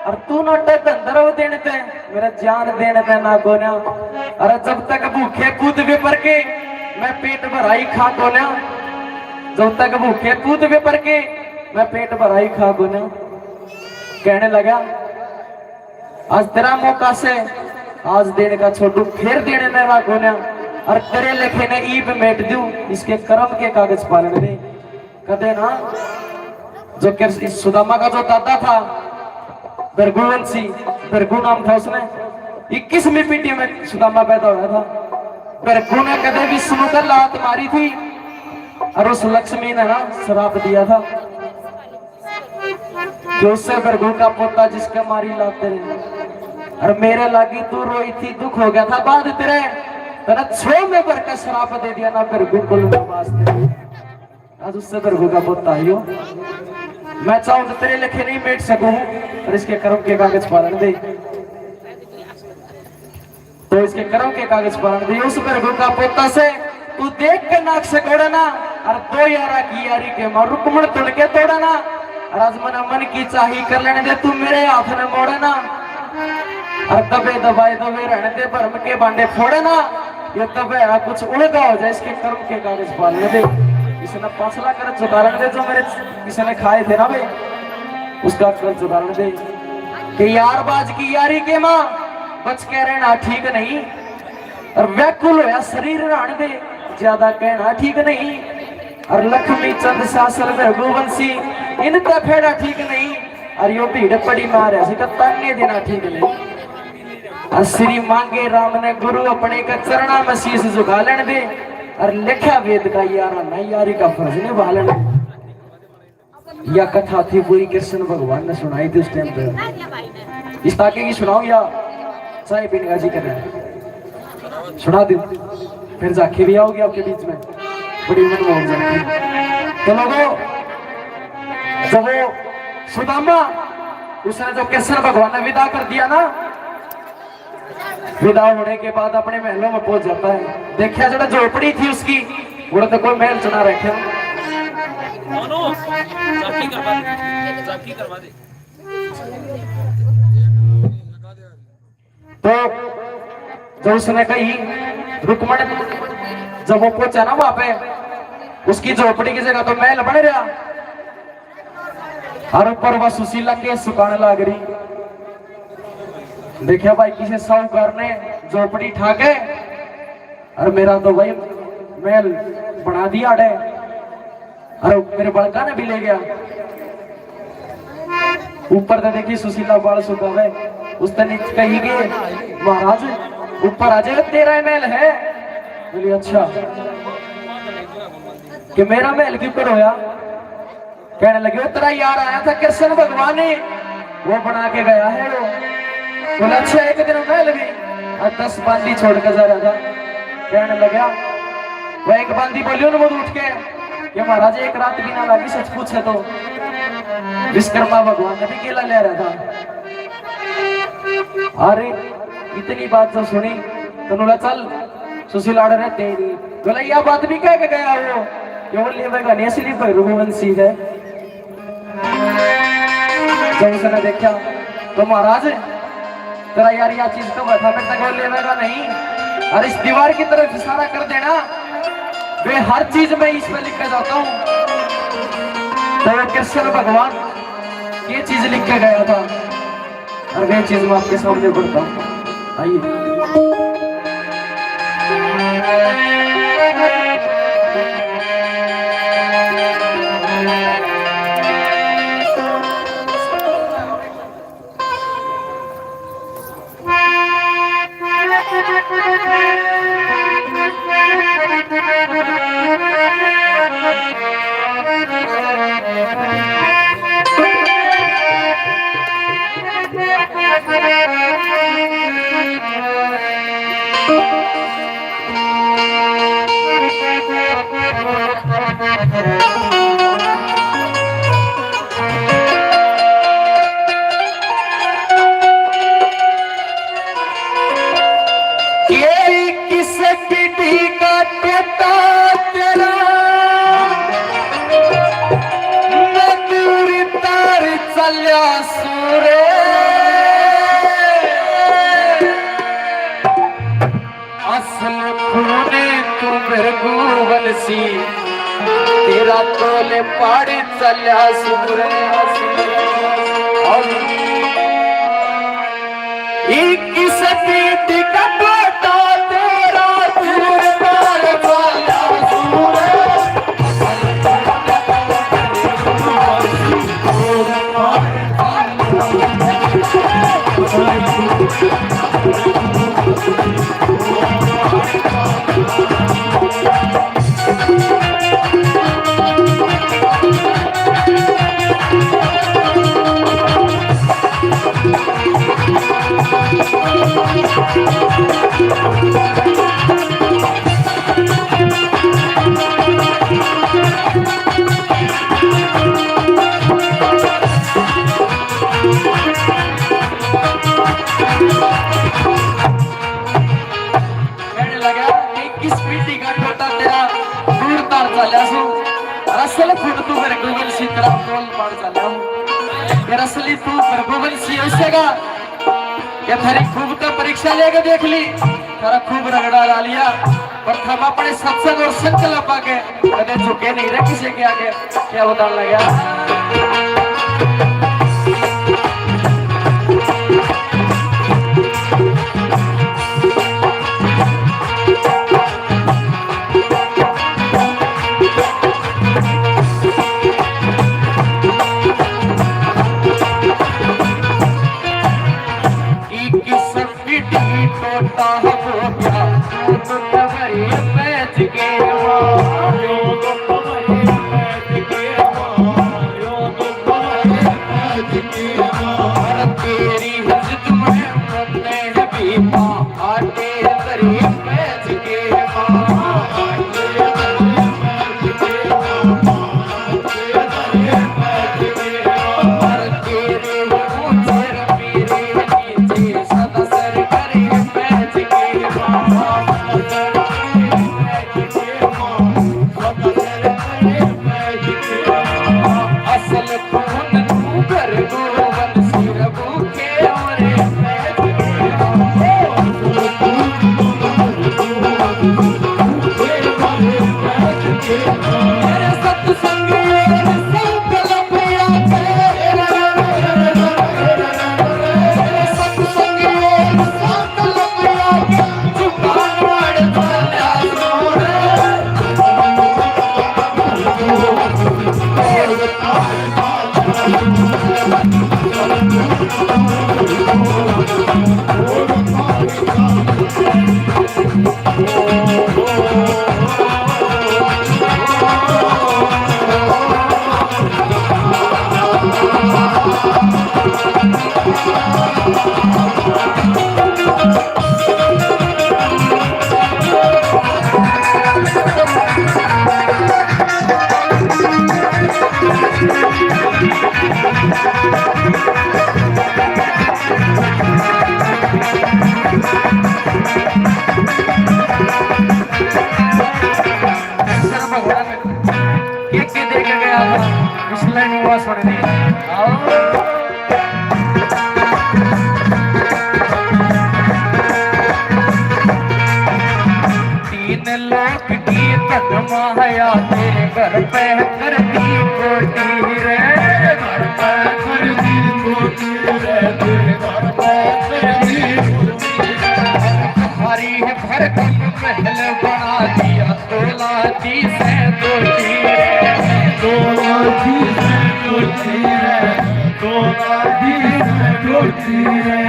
और तू नोटे धंधरव देने ते, मेरा जान देने ते ना कोन्या। अरे जब तक भूखे पूत भी पर के, मैं पेट भराई खा कोन्या। जब तक भूखे पूत भी पर के, मैं पेट भराई खा कोन्या। कहने लगा, आज तेरा मौका से, आज देने का छोड़ू, फिर देने में राखो ना, और तेरे लेखे ने ईब मेट दूं, इसके कर्म के कागज पालन दे। कदे ना, जो कृष्ण, इस सुदामा का जो दादा था, भृगुवंशी, भृगु नाम था उसने, इक्कीसवीं पीढ़ी में सुदामा पैदा हुआ था। भृगु ने कदे विष्णु का लात मारी थी, और उस लक्ष्मी ने ना श्राप दिया था। जो उससे भृगु का पोता जिसके मारी लाते रहे। और मेरे लागी तू रोई थी, दुख हो गया था बाद तेरे, तेरा छो में भर के श्राप दे दिया ना भृगु कुल में वास्ते। आज उससे भृगु का पोता आयो। मैं चाहूं तो तेरे लेखे नहीं बैठ सकूं, पर इसके कर्म के कागज पालन दे। तो इसके कर्म के कागज पालन दे। उस भृगु का पोता से तू देख के नाक से कोड़े ना, और दो यारा की यारी के मां रुक्मण तुड़ के तोड़े ना। और आज मना मन की चाही कर लेने दे, तू मेरे हाथ ने मोड़े ना, और दबे दबाए दबे रहने दे, भरम के बांडे फोड़े ना। ये दबे आ कुछ उलगा हो जाए, इसके कर्म के कागज पालन दे। इसने पांच लाख कर्ज चुका लेने दे, जो मेरे इसने खाए थे ना भाई, उसका कर्ज चुका लेने दे। कि यार बाज की यारी के मां बच के रहना ठीक नहीं, और व्याकुल होया शरीर रहन दे, ज्यादा कहना ठीक नहीं, और लक्ष्मी चंद शासन रघुवंशी इन पे फेरा ठीक नहीं, और यो भीड़ पड़ी मारे से ताने देना ठीक नहीं। और श्री मांगे राम ने गुरु अपने का चरणा में शीश झुका लेने दे, और लिखा वेद का यारा ना यारी का फर्ज निभा लेने दे। या कथा थी पूरी कृष्ण भगवान ने सुनाई थी उस टाइम पे। इस ताके की सुनाओ या चाय पीने का जी कर रहे हैं? सुना दो, फिर झांकी भी आओगी आपके बीच में, बड़ी मनमोहन झांकी। तो लोगों, जब वो सुदामा उसने जो कृष्ण भगवान ने विदा कर दिया ना, विदा होने के बाद अपने महलों में पहुंच जाता है। देखा जरा झोपड़ी थी उसकी, वो तो कोई महल चुना रखे। दोनों झांकी करवा दे, झांकी करवा दे। तो जो उसने कही, रुक्मण, जब वो पहुंचा ना वहां पे, उसकी झोपड़ी की जगह तो महल बन रहा, और ऊपर वह सुशीला के सुखाने लाग रही। देखा भाई, किसी साहूकार ने झोपड़ी ठा के, और मेरा तो भाई महल बना दिया अड़े, और मेरे बड़का ने भी ले गया। ऊपर तो देखी सुशीला बाल सुखावे, उसने कही कि महाराज, ऊपर आ जाए, तेरा ही महल है। बोली, अच्छा, कि मेरा महल क्यों पर होया? कहने लगे, वो तेरा यार आया था कृष्ण भगवान, वो बना के गया है वो। बोला, अच्छा, एक दिन महल भी, और दस बांदी छोड़ के जा रहा था। कहने लगा, वह एक बांदी बोली उन उठ के कि महाराज, एक रात भी ना लगी, सच पूछे तो विश्वकर्मा भगवान ने भी केला ले रहा था। अरे, इतनी बात जो सुनी तो बोला, चल सुशीला, अड़े रहते ही नहीं। बोला, यह बात भी कह के गया वो, क्यों लेवेगा नहीं, असली भैरू रघुवंशी है। जब उसने देखा तो महाराज, तेरा यार यह चीज तो बैठा मेरे तक वो लेवेगा नहीं, और इस दीवार की तरफ इशारा कर देना, वे हर चीज मैं इस पे लिख के जाता हूँ। तो वो कृष्ण भगवान ये चीज लिख के गया था, और वे चीज मैं आपके सामने पढ़ता हूँ। आइए। ये किस पीढ़ी का तोता तेरा, मैं दूर तार चल्या सूरे। असल खून तू भृगुवंशी, तेरा तोल पाड़ चल्या सूरे। इक्कीस पीढ़ी का बेटा तेरा दूर तार चल्या सूरे। कहने लगा कि किस पीढ़ी का बेटा तेरा दूर तार चल्या सू, असल खून तू भृगुवंशी, तेरा तोल पाड़ चल्या हूँ। फिर असली तू भृगुवंशी ऐसे का कि थारी खूब तो परीक्षा लेके देख ली, थारा खूब रगड़ा ला लिया, पर थम अपने सत्संग और संकल्प आगे कदे झुके नहीं रहे किसी के आगे। क्या बताने लगा? इक्कीस पीढ़ी टोटा हो गया, दूध भरे पैज के माँ। घर पे कर दी कोठी रे, घर पे कर दी कोठी रे, घर पे कर दी कोठी रे। हरी भरकम महल बना दिया, तोला दी से कोठी रे, तोला दी से कोठी रे, तोला दी से कोठी रे।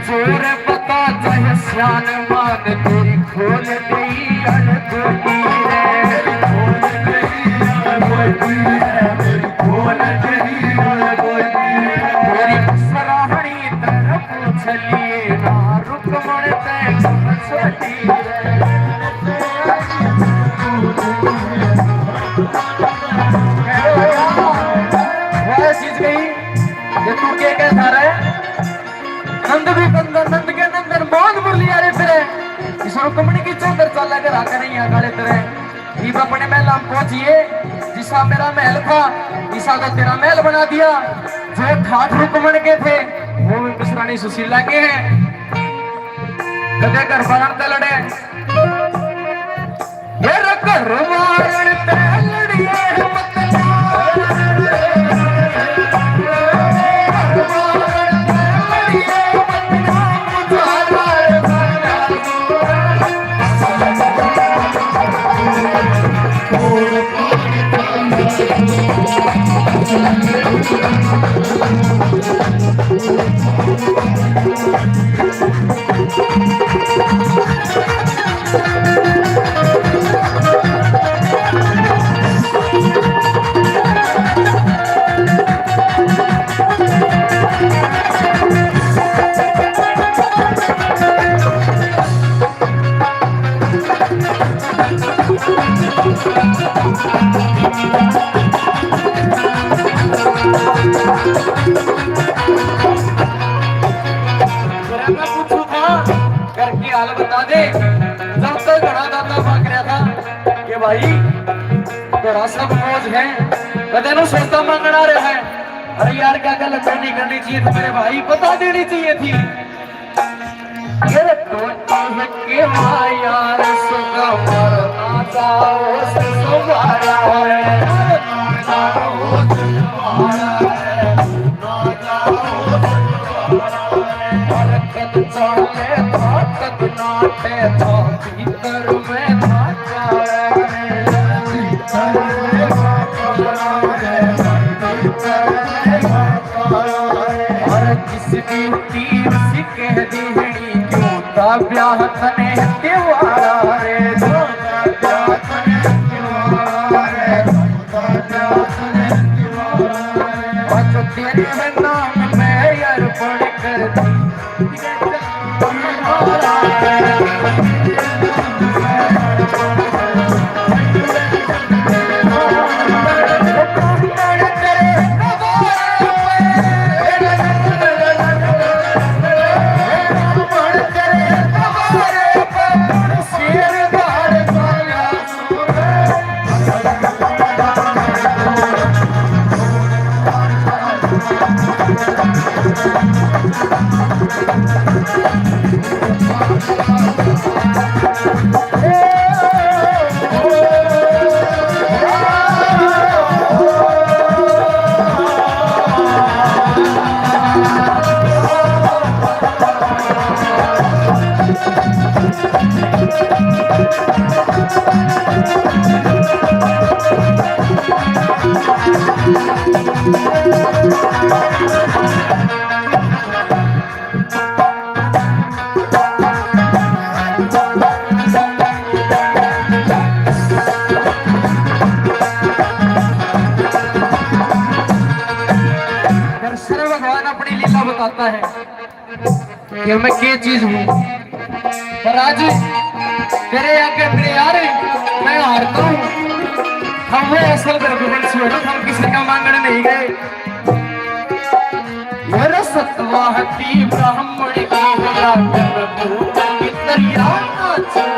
चोर बता चाहे सियान मान, तेरी खोल गई अड़कोटी रे, खोल गई अड़कोटी रे, खोल गई अड़कोटी रे। तेरी सराहनी तरफ चलिए ना, रुकमण तै कम छोटी रे। वह चीज गई, ये तू के कह था रे? नंद भी नंदन, नंद के नंदन, मौज मुरलिया रे तेरे। इस रुक्मणी की चौधर चाला के राख नहीं आ काले तेरे। इब अपने महला में पहुंचिए, जिसा मेरा महल था, इसा तो तेरा महल बना दिया। जो ठाठ रुक्मण के थे, वो भी बिसरानी सुशीला के हैं। कदे घर बारण ते लड़े, मेरा घर बारण ते लड़िए मत ना। जरा मैं पूछूं था, घर की हाल बता दे। जब तक घड़ा दादा मांग रहा था कि भाई, घड़ा सब मौज है, कदे नु सस्ता मांगना रहा है। अरे यार, क्या गलत नहीं करनी चाहिए थी मेरे भाई, बता देनी चाहिए थी। ये तो कह के माया रे सुगम ना जाओ सुवारा रे, ना जाओ सुवारा रे, ना जाओ सुवारा रे। हरकत चाले ताकत नाटे था भीतर में था चाले रे, भीतर में था चाले रे, भीतर में था चाले रे। हर किस ड्यूटी कह दी है क्यों दा ब्याह तने त्योहार रे, दा ब्याह तने त्योहार रे, दा ब्याह तने त्योहार रे। आज तेरे नाम में अर्पण कर दी। दर्शन भगवान अपनी लीला बताता है कि मैं के चीज हूँ। पर आज तेरे आगे मेरे यार मैं हारता हूँ। हम वो असल में भगवान स्वरूप, हम किसी का मांगने नहीं गए। मेरा सतवाहती ब्राह्मण की औलाद में भूत की तरह नाचूं,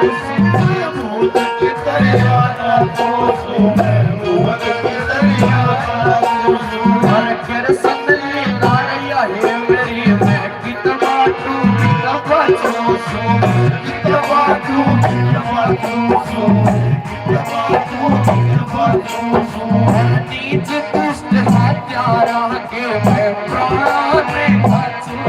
भूत की तरह नाचूं, मैं भूत की तरह नाचूं। हर कर सतली नारैया है मेरी, मैं कितना टूटा नीच दुष्ट हत्यारा के मैं प्राण बख्शूं।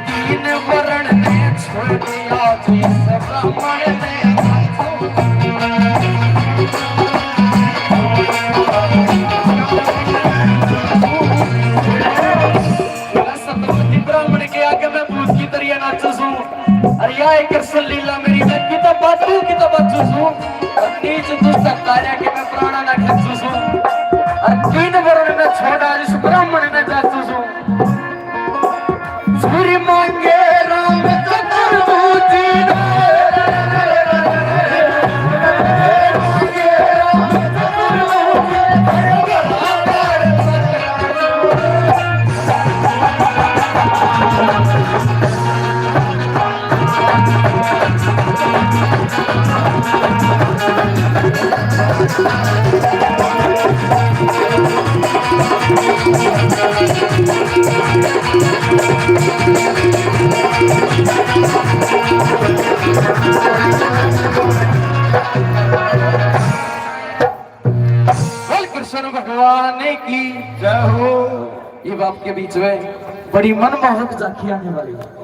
तीन वरण ने छोड़ दिया जिस ब्राह्मण ने। सतपति ब्राह्मण के आगे मैं भूत की तरह नाचू सूं। अरे या एक कृष्ण लीला मेरी, मैं किता बाचू, किता बाचू सूं। और नीच दुष्ट कार्य के मैं प्राणा ना खेचू सूं। और तीन वरण में छोड़ा जिस ब्राह्मण ने जाचू सूं। सूरी मांगे राम चतुर्भुजी ने। बोल कृष्ण भगवान की जय हो। ये बाप के बीच में बड़ी मनमोहक झांकी आने वाली है।